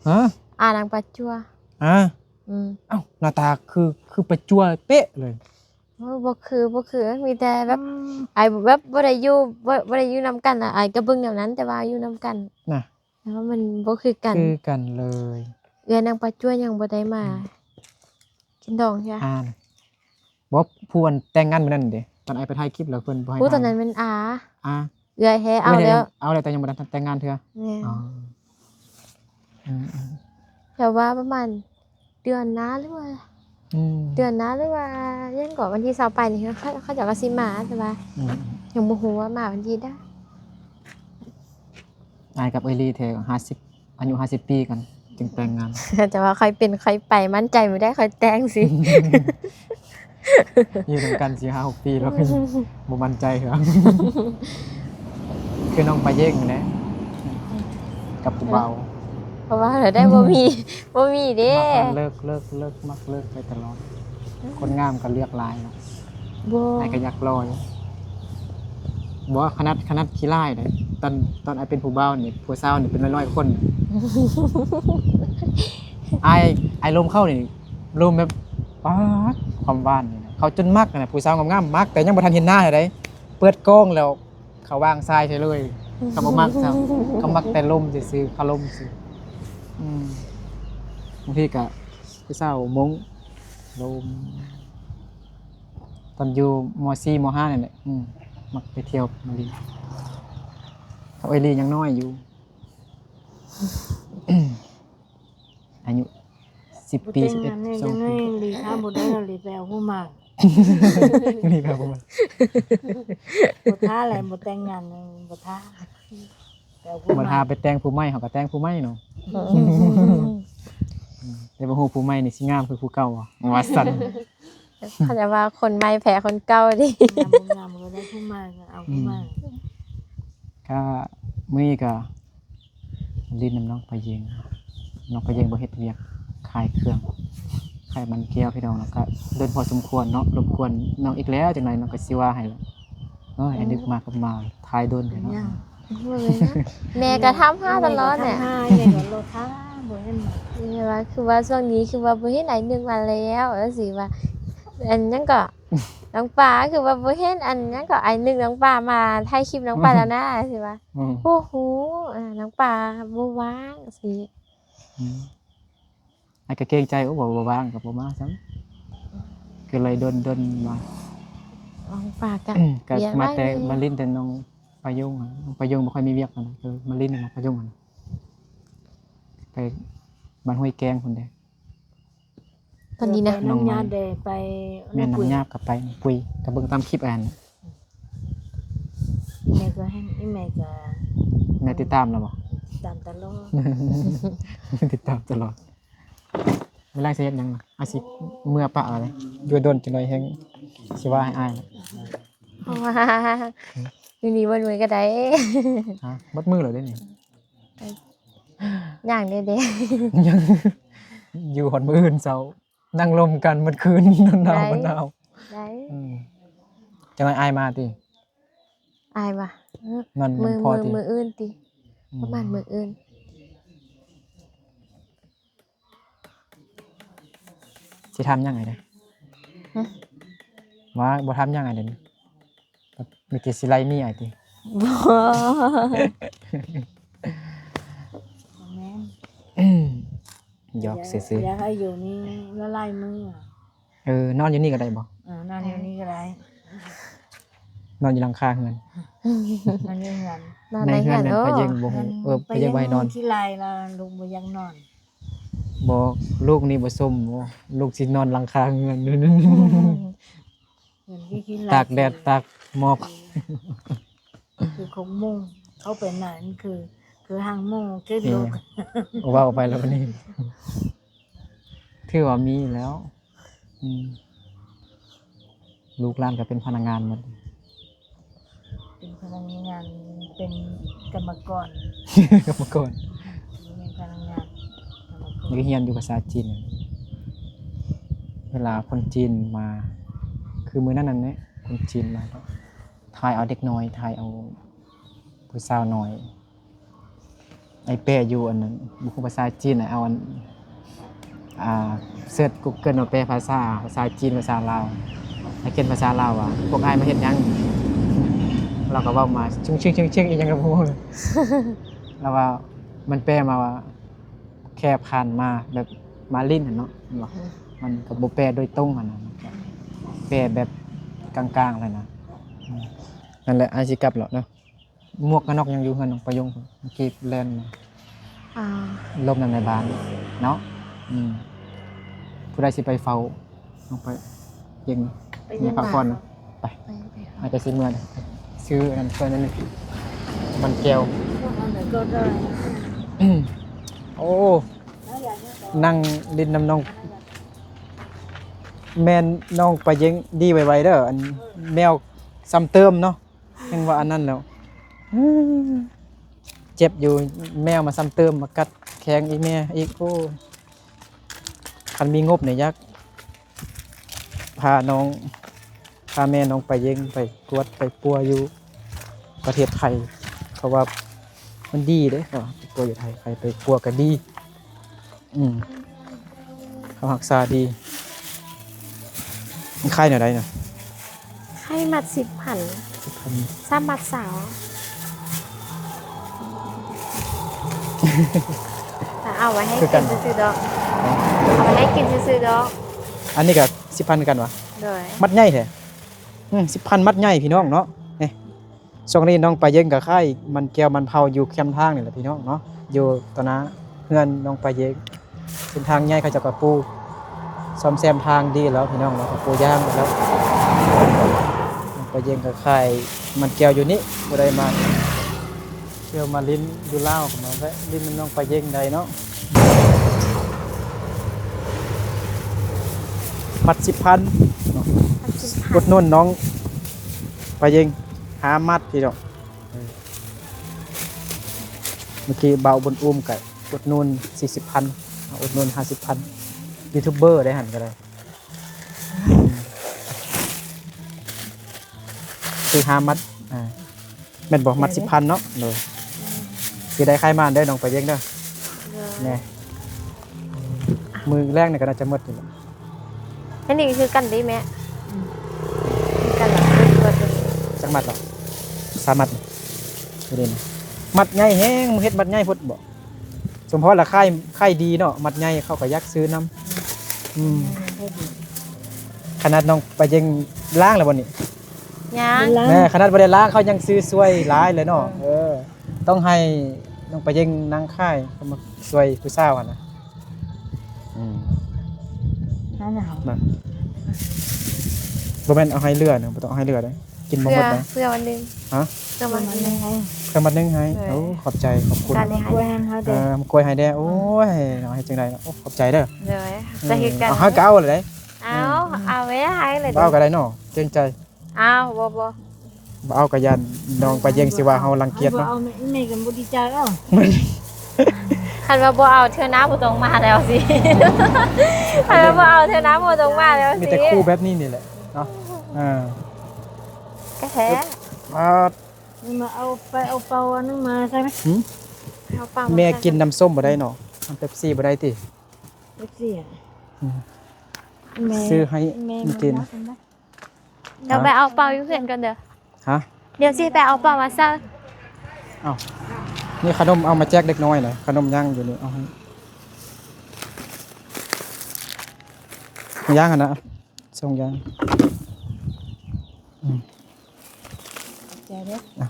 ຮະ ອານາງປາຈົວ ອາ ອື ເອົ້າ ໜ້າຕາຄື ຄືປາຈົວເປະເລີຍ. ໂອ້ ບໍ່ຄື ບໍ່ຄື ມີແຕ່ແບບ ອື ອ້າຍແບບບໍ່ໄດ້ຢູ່ ບໍ່ ບໍ່ໄດ້ຢູ່ນຳກັນ ອ້າຍກໍເບິ່ງແນວນັ້ນ ແຕ່ວ່າຢູ່ນຳກັນນະ ແຕ່ວ່າມັນບໍ່ຄືກັນ ຄືກັນເລີຍ. ເອື້ອຍນາງປາຈົວຍັງບໍ່ໄດ້ມາ ອື ກິນດອງເທື່ອ ອ່າ ບໍ່ ຜູ້ອັນແຕ່ງງານມື້ນັ້ນເດ້ ຕອນອ້າຍໄປຖ່າຍຄລິບແລ້ວເພິ່ນບໍ່ໃຫ້ ຜູ້ຕອນນັ້ນແມ່ນອາ ອາ ເອື້ອຍແທ້ ເອົາແລ້ວ ເອົາແລ້ວ ແຕ່ຍັງບໍ່ທັນແຕ່ງງານເທື່ອ. ແມ່ນ ອໍ ອືມໆ ແຕ່ວ່າປະມານເດືອນໜ້າ ຫຼືວ່າ ອືມ ເດືອນໜ້າ ຫຼືວ່າຫຍັງເກາະ ວັນທີຊາວປາຍນີ້ ເຂົາ ເຂົາເຈົ້າກໍຊິມາ ແຕ່ວ່າ ອືມ ຍັງບໍ່ຮູ້ວ່າມາວັນທີໃດ. ອ້າຍກັບເອື້ອຍລີແທ້ ຫ້າສິບ ອາຍຸຫ້າສິບປີກັນຈຶ່ງແຕ່ງງານ. ແຕ່ວ່າຂ້ອຍເປັນ ຂ້ອຍໄປ ໝັ້ນໃຈມື້ໃດຂ້ອຍແຕ່ງຊິ. ຢູ່ນຳກັນສີ່ຫ້າຫົກປີແລ້ວ ບໍ່ໝັ້ນໃຈເທື່ອ ຄືນ້ອງປາເຢງນີ້ແຫຼະ ກັບຜູ້ບ່າວ ເພາະວ່າໄດ້ບໍ່ມີ ບໍ່ມີເດ້ ມັກເລີກ ເລີກ ເລີກ ມັກເລີກໄປຕະຫຼອດ. ຄົນງາມກໍເລືອກຫຼາຍເນາະ ບໍ່ ອ້າຍກໍຢາກຫຼໍ່ຢູ່. ບໍ່ ຂະໜາດ ຂະໜາດຂີ້ຮ້າຍເດ້ ຕອນ ຕອນອ້າຍເປັນຜູ້ບ່າວນີ້ ຜູ້ສາວນີ້ເປັນຮ້ອຍໆຄົນ. ອ້າຍ ອ້າຍລົມເຂົານີ້ ລົມແບບ ປາດ ຄວາມຫວານນີ້ນະ ເຂົາຈົນມັກນະ ຜູ້ສາວງາມໆມັກ ແຕ່ຍັງບໍ່ທັນເຫັນໜ້າເທື່ອໃດ ເປີດກ້ອງແລ້ວ ເຂົາວາງສາຍໃສ່ເລີຍ ເຂົາບໍ່ມັກຊ້ຳ ເຂົາມັກແຕ່ລົມຊື່ໆ ເຂົາລົມຊື່. ອືມ ບາງທີກໍຜູ້ສາວມົ້ງ ລົມ ຕອນຢູ່ ມໍສີ່ ມໍຫ້າ ນີ້ແຫຼະ ອືມ ມັກໄປທ່ຽວມາຫຼິ້ນ ເຂົາເອື້ອຍລີຍັງນ້ອຍຢູ່ ອາຍຸສິບປີ ສິບເອັດ ສິບສອງປີ ລີຖ້າບໍ່ໄດ້ ລີໄປເອົາຜູ້ໃໝ່ ລີໄປເອົາຜູ້ໃໝ່ ບໍ່ຖ້າແຫຼະ ບໍ່ແຕ່ງງານ ບໍ່ຖ້າ ບໍ່ຖ້າໄປແຕ່ງຜູ້ໃໝ່ ເຮົາກໍແຕ່ງຜູ້ໃໝ່ເນາະ ແຕ່ບໍ່ຮູ້ຜູ້ໃໝ່ນີ້ຊິງາມຄືຜູ້ເກົ່າບໍ່ ວ່າຊັ້ນ. ເຂົາຈະວ່າຄົນໃໝ່ແພ້ຄົນເກົ່າເດ້ ງາມບໍ່ງາມກໍໄດ້ຜູ້ໃໝ່ ກໍເອົາຜູ້ໃໝ່. ອືມ ກໍມື້ນີ້ກໍຫຼິ້ນນຳນ້ອງປາເຢັງ ນ້ອງປາເຢັງບໍ່ເຮັດວຽກ ຂາຍເຄື່ອງ ຂາຍມັນແກ້ວ ພີ່ນ້ອງເນາະ ກໍດົນພໍສົມຄວນເນາະ ລົບກວນນ້ອງອີກແລ້ວ ຈັກໜ່ອຍນ້ອງກໍຊິວ່າໃຫ້. ໂອ້ຍ ອືມ ອ້າຍນຶກມາກັບມາ ຖ່າຍດົນແທ້ເນາະ ແມ່ກໍຖາມຫາຕະຫຼອດແຫຼະ ແມ່ກໍຖາມຫາ ແມ່ກໍລົດຖາມ ບໍ່ເຫັນມາ ແມ່ວ່າ ຄືວ່າຊ່ວງນີ້ຄືວ່າບໍ່ເຫັນອ້າຍນຶກມາແລ້ວ ວ່າຊີ້ວ່າ ອັນຫຍັງເກາະ ນ້ອງປາ ຄືວ່າບໍ່ເຫັນ ອັນຫຍັງເກາະ ອ້າຍນຶກ ນ້ອງປາມາຖ່າຍຄລິບນ້ອງປາແລ້ວນະ ຊີ້ວ່າ ອືມ ບໍ່ຮູ້ ນ້ອງປາບໍ່ວ່າງ ຊີ້ ອືມ ອ້າຍກໍເກງໃຈ ໂອ້ ບໍ່ ບໍ່ວ່າງກໍບໍ່ມາຊ້ຳ ກໍເລີຍດົນໆມາ ອອກປາກະ ກໍມາແຕ່ ມາຫຼິ້ນແຕ່ນ້ອງປາຍຸງ ນ້ອງປາຍຸງບໍ່ຄ່ອຍມີວຽກປານໃດ ກໍມາຫຼິ້ນນຳປາຍຸງ ໄປບ້ານຫ້ວຍແກ້ງພຸ້ນເດ້ ຕອນນີ້ນະ ນ້ອງຍາດເດ້ ໄປ ແມ່ນ ນ້ອງຍາດກໍໄປ ປຸຍ ກໍເບິ່ງຕາມຄລິບອັນ ແມ່ກໍແຮງ ອີແມ່ກໍ ແມ່ຕິດຕາມແລ້ວບໍ່? ຕິດຕາມຕະຫຼອດ ຕິດຕາມຕະຫຼອດ. ມື້ແລງຊິເຮັດຫຍັງນະ? ອາ ຊິເມືອປະເລີຍ ຢູ່ດົນຈັກໜ່ອຍແຮງຊິວ່າໃຫ້ອ້າຍ ເພາະວ່າຢູ່ນີ້ເບິດມື້ກໍໄດ້ ຮະ ເບິດມື້ແລ້ວເດ້ນີ້ ຍ່າງແດ່ໆ ຢູ່ຮອດມື້ອື່ນເຊົ້າ ນັ່ງລົມກັນເບິດຄືນ ໜາວ ໄດ້ ມັນໜາວ ໄດ້ ອືມ ຈັກໜ່ອຍອ້າຍມາຕິ? ອ້າຍວ່າ ນອນ ມື້ ມື້ອື່ນຕິ? ອືມ ປະມານມື້ອື່ນ ຊິຖາມຫຍັງອ້າຍເດ້? ຫຶ? ວ່າບໍ່ຖາມຫຍັງອ້າຍເດ້ ມີແຕ່ຊິໄລ່ໜີອ້າຍຕິ? ບໍ່ ບໍ່ແມ່ນ ຢອກຊື່ໆ ຢາກໃຫ້ຢູ່ນີ້ຫຼາຍໆມື້. ເອີ ນອນຢູ່ນີ້ກໍໄດ້ບໍ່? ເອີ ນອນຢູ່ນີ້ກໍໄດ້ ນອນຢູ່ຫຼັງຄາເຮືອນ ນອນຢູ່ເຮືອນ ນອນໃນເຮືອນ ໃນເຮືອນນັ້ນ ໂອ້ ພະເຢັງບໍ່ຮູ້ ເອີ ພະເຢັງບໍ່ໃຫ້ນອນ ຂີ້ໄລ່ລະ ລູກບໍ່ຢາກນອນ. ບໍ່ ລູກນີ້ບໍ່ສົມ ລູກຊິນອນຫຼັງຄາເຮືອນ ເຫັນທີ່ຄິດຫຼາຍ ຕາກແດດຕາກໝອກ ຄືຄົງມຸງ ເຂົາໄປນັ້ນຄື ຄືຫາງໝໍເກັບລູກ ເວົ້າໄປແລ້ວບັດນີ້ ຖືວ່າມີແລ້ວ ອືມ ລູກຫຼານກໍເປັນພະນັກງານໝົດ ເປັນພະນັກງານ ເປັນກຳມະກອນ ກຳມະກອນ ເປັນພະນັກງານ ກຳມະກອນ ນີ້ກໍຮຽນຢູ່ພາສາຈີນ ເວລາຄົນຈີນມາ ຄືມື້ນັ້ນນັ້ນແຫຼະ ຄົນຈີນມາ ຖ່າຍເອົາເດັກນ້ອຍ ຖ່າຍເອົາຜູ້ສາວນ້ອຍ ໄອ້ແປຢູ່ອັນນັ້ນ ບໍ່ຮູ້ພາສາຈີນ ເອົາອັນ ອ່າ ເສີດກູເກີນມາແປພາສາ ພາສາຈີນ ພາສາລາວ ໃຫ້ຂຽນພາສາລາວວ່າ ພວກອ້າຍມາເຮັດຫຍັງ? ລາວກໍເວົ້າມາ ຊຶ່ງໆໆ ອີ່ຫຍັງກໍບໍ່ຮູ້ ລາວວ່າ ມັນແປມາວ່າ ແຄ່ຜ່ານມາ ແບບມາຫຼິ້ນຫັ້ນເນາະ ແມ່ນບໍ່? ອືມ ມັນກໍບໍ່ແປໂດຍຕົງຫັ້ນນະ ແປແບບກາງໆ ແຫຼະນະ ອືມ ນັ້ນແຫຼະ ອ້າຍຊິກັບແລ້ວເນາະ. ໝວກກັນນັອກຍັງຢູ່ເຮືອນນ້ອງປາຍົງ ເມື່ອກີ້ແລ່ນມາ ອ່າ ລົມນຳໃນບ້ານເນາະ ອືມ ຜູ້ໃດຊິໄປເຝົ້າ ນ້ອງປາເຢັງ ໄປເຮັດຫຍັງ ໄປພັກຜ່ອນ ໄປ ໄປ ໄປ ອາດຈະຊິເມືອ ຊື້ອັນນັ້ນຊ່ວຍນັ້ນ ມັນແກ້ວ ພວກນັ້ນກໍໄດ້ ອືມ ໂອ້ ນັ່ງຫຼິ້ນນຳນ້ອງ ແມ່ນນ້ອງປາເຢັງ ດີໄວໆເດີ ອັນແມວຊ້ຳເຕີມເນາະ. ແຮ່ງວ່າອັນນັ້ນແລ້ວ ເຈັບຢູ່ ແມວມາຊ້ຳເຕີມ ມາກັດແຂ້ງອີ່ແມ່ອີກ ໂອ້ຍ ຄັນມີງົບນີ້ ຢາກພານ້ອງ ພາແມ່ນ້ອງປາເຢັງໄປກວດໄປປົວຢູ່ປະເທດໄທ ເພາະວ່າມັນດີເດ້ ເຂົາວ່າໄປປົວຢູ່ໄທ ໄປ ໄປປົວກໍດີ. ອືມ ເຂົາຮັກສາດີ ມັນຂາຍແນວໃດນະ? ຂາຍມັດສິບພັນ ສິບພັນ ສາມມັດຊາວ ເອົາໄວ້ໃຫ້ກິນຊື່ໆດອກ ເອົາໄວ້ໃຫ້ກິນຊື່ໆດອກ ອັນນີ້ກໍສິບພັນຄືກັນຫວາ? ໂດຍ ມັດໃຫຍ່ແທ້ ອືມ ສິບພັນມັດໃຫຍ່ພີ່ນ້ອງເນາະ ນີ້. ຊ່ວງນີ້ນ້ອງປາເຢັງກໍຂາຍມັນແກ້ວມັນເຜົາຢູ່ແຄມທາງນີ້ແຫຼະພີ່ນ້ອງເນາະ ຢູ່ຕໍ່ໜ້າເຮືອນນ້ອງປາເຢັງ ເສັ້ນທາງໃຫຍ່ ເຂົາເຈົ້າກໍປູສ້ອມແຊມທາງດີແລ້ວພີ່ນ້ອງເນາະ ກໍປູຢາງແລ້ວ ນ້ອງປາເຢັງກໍຂາຍມັນແກ້ວຢູ່ນີ້ ຜູ້ໃດມາທ່ຽວມາຫຼິ້ນຢູ່ລາວກໍມາແວະຫຼິ້ນນຳນ້ອງປາເຢັງໄດ້ເນາະ ມັດສິບພັນເນາະ ມັດສິບພັນ ອຸດໜູນນ້ອງປາເຢັງ ຫ້າມັດພີ່ນ້ອງ ເອີ ເມື່ອກີ້ບ່າວບຸນອຸ້ມກໍອຸດໜູນສີ່ສິບພັນ ອຸດໜູນຫ້າສິບພັນ ຢູທູບເບີໄດ້ຫັ້ນກໍໄດ້ ຊື້ຫ້າມັດ ອ່າ ແມ່ນບໍ່? ມັດສິບພັນເນາະ ໂດຍ ຊິໄດ້ຂາຍມານເດີນ້ອງປາເຢັງເດີ ໂດຍ ແນ່ ມື້ແລງນີ້ກໍໜ້າຈະໝົດຢູ່ແຫຼະ. ອັນນີ້ຄືກັນຕິແມ່? ອືມ ຄືກັນລະ ເບິດເບິດເບິດ ຈັກມັດລະ? ສາມມັດ ນີ້ເດ້ ມັດໃຫຍ່ແຮງ ເຮັດມັດໃຫຍ່ໂພດບໍ? ສົມພໍລະຂາຍ ຂາຍດີເນາະ ມັດໃຫຍ່ເຂົາກໍຢາກຊື້ນຳ ອືມ ຂະໜາດນ້ອງປາເຢັງລ້າງແລ້ວບໍ່ນີ້? ຍັງ ແມ່ ຂະໜາດບໍ່ໄດ້ລ້າງເຂົາຍັງຊື້ຊ່ວຍຫຼາຍເລີຍເນາະ ເອີ ເອີ ຕ້ອງໃຫ້ນ້ອງປາເຢັງນັ່ງຂາຍ ເຂົາມາຊ່ວຍຜູ້ສາວຫັ້ນນະ ອືມ ໜາວໆ ບໍ່ແມ່ນເອົາໃຫ້ເຫຼືອນະ ບໍ່ຕ້ອງເອົາໃຫ້ເຫຼືອເດ້ ກິນບໍ່ໝົດນະ ເພື່ອມັນໜຶ່ງ ຮະ ເພື່ອມັນໜຶ່ງໃຫ້ ເພື່ອມັນໜຶ່ງໃຫ້ ໂອ້ ຂອບໃຈ ຂອບຄຸນ ເອີ ມາກ້ວຍໃຫ້ເຮົາເດ້ ເອີ ມາກ້ວຍໃຫ້ແດ່ ໂອ້ຍ ເນາະ ເຮັດຈັ່ງໃດເນາະ ໂອ້ ຂອບໃຈເດີ ໂດຍ ເອີ ຈະເຮັດກັນ ເອົາ ໃຫ້ກໍເອົາແຫຼະ ເອົາ ເອົາໄວ້ໃຫ້ເລີຍ ບໍ່ເອົາກໍໄດ້ເນາະ ເກງໃຈ ອ້າວ ບໍ່ ບໍ່ ບໍ່ເອົາກໍຢ້ານນ້ອງປາເຢັງຊິວ່າເຮົາລັງກຽດເນາະ ບໍ່ເອົາ ແມ່ ແມ່ກໍບໍ່ດີໃຈ ເອົ້າ ຄັນວ່າບໍ່ເອົາເທື່ອໜ້າບໍ່ຕ້ອງມາແລ້ວຊິ ຄັນວ່າບໍ່ເອົາເທື່ອໜ້າບໍ່ຕ້ອງມາແລ້ວຊິ ມີແຕ່ຄູ່ແບບນີ້ນີ້ແຫຼະເນາະ ເອີ ກະແທ້ ປາດ ນີ້ມາເອົາໄປເອົາເປົາອັນນັ້ນມາໃສ່ໄໝ? ຫື? ເອົາເປົາມາ ແມ່ກິນນ້ຳສົ້ມບໍ່ໄດ້ເນາະ ນ້ຳເປັບຊີບໍ່ໄດ້ຕິ? ເປັບຊີ ອືມ ແມ່ ຊື້ໃຫ້ ແມ່ ມັນກິນ ເຈົ້າໄປເອົາເປົາຢູ່ເຮືອນກ່ອນເດີ ຮະ? ດຽວຊິໄປເອົາເປົາມາໃສ່ ເອົ້າ ນີ້ຂະໜົມເອົາມາແຈກເດັກນ້ອຍນະ ຂະໜົມຍັງຢູ່ນີ້ ເອົາໃຫ້ ຍັງຫັ້ນນະ ສົ່ງຍັງ ອືມ ຂອບໃຈເດີ ອ່ະ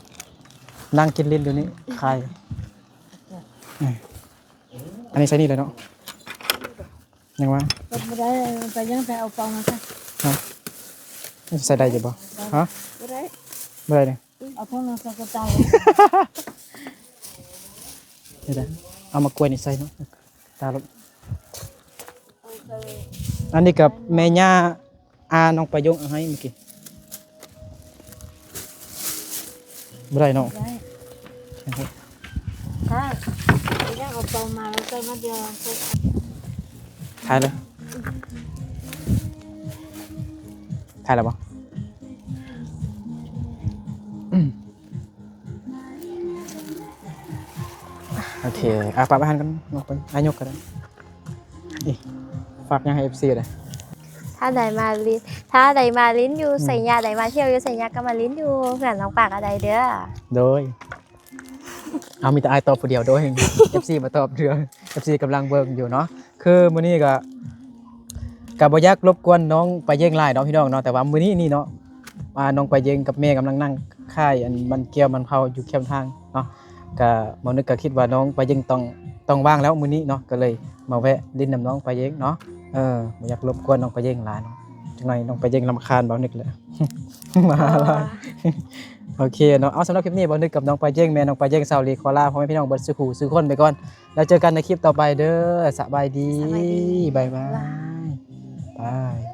ນັ່ງກິນຫຼິ້ນຢູ່ນີ້ ຂາຍ ອ່ະ ອັນນີ້ໃສ່ນີ້ເລີຍເນາະ ຍັງວ່າ ເປີດບໍ່ໄດ້ ໄປຍັງໄປເອົາເປົາມາໃສ່ ຮະ ໃສ່ໄດ້ຢູ່ບໍ່? ຮະ ບໍ່ໄດ້ ບໍ່ໄດ້ເດ້ ເອົາຖົງໜຶ່ງໃສ່ກະເປົາ ເດີ ເອົາໝາກກ້ວຍນີ້ໃສ່ເນາະ ຕາລົງ ເອົາໃສ່ ອັນນີ້ກັບແມ່ຍ່າ ອາ ນ້ອງປາຍົງເອົາໃຫ້ມື້ກີ້ ບໍ່ໄດ້ເນາະ ໄດ້ ໄດ້ ຖ້າໄປຍັງເອົາເປົາມາແລ້ວໃສ່ມາດຽວ ຖ່າຍເລີຍ ຖ່າຍແລ້ວບໍ່? ໂອເຄ ອ່າ ປະໄວ້ຫັ້ນກ່ອນ ອາ ຍົກກໍໄດ້ ນີ້ ຝາກຫຍັງໃຫ້ເອັຟຊີເດີ້ ຖ້າໃດມາຫຼິ້ນ ຖ້າໃດມາຫຼິ້ນຢູ່ ອືມ ໄຊຍະ ໃດມາທ່ຽວຢູ່ໄຊຍະກໍມາຫຼິ້ນຢູ່ເຮືອນນ້ອງປາກໍໄດ້ເດີ້ ໂດຍ ເອົາ ມີແຕ່ອ້າຍຕອບຜູ້ດຽວໂດຍ ເອັຟຊີບໍ່ຕອບເທື່ອ ເອັຟຊີກຳລັງເບິ່ງຢູ່ເນາະ ຄືມື້ນີ້ກໍ ກໍບໍ່ຢາກລົບກວນນ້ອງປາເຢັງຫຼາຍເນາະພີ່ນ້ອງເນາະ ແຕ່ວ່າມື້ນີ້ນີ້ເນາະ ອ່າ ນ້ອງປາເຢັງກັບແມ່ກຳລັງນັ່ງຂາຍອັນມັນແກ້ວມັນເຜົາຢູ່ແຄມທາງເນາະ ກະບ່າວນຶກກະຄິດວ່ານ້ອງປາເຢັງຕ້ອງ ຕ້ອງວ່າງແລ້ວມື້ນີ້ເນາະ ກະເລີຍມາແວະຫຼິ້ນນຳນ້ອງປາເຢັງເນາະ ເອີ ບໍ່ຢາກລົບກວນນ້ອງປາເຢັງຫຼາຍເນາະ ຈັກໜ່ອຍນ້ອງປາເຢັງລຳຄານບ່າວນຶກແຫຼະ ມາຫຼາຍ ໂອເຄເນາະ ເອົາ ສຳລັບຄລິບນີ້ບ່າວນຶກກັບນ້ອງປາເຢັງ ແມ່ນ້ອງປາເຢັງ ສາວລີ ຂໍລາພໍ່ແມ່ພີ່ນ້ອງເບິດສູ່ຜູ້ສູ່ຄົນໄປກ່ອນ ແລ້ວເຈີກັນໃນຄລິບຕໍ່ໄປເດີ້ ສະບາຍດີ ສະບາຍດີ ບາຍບາຍ ບາຍບາຍ ບາຍ.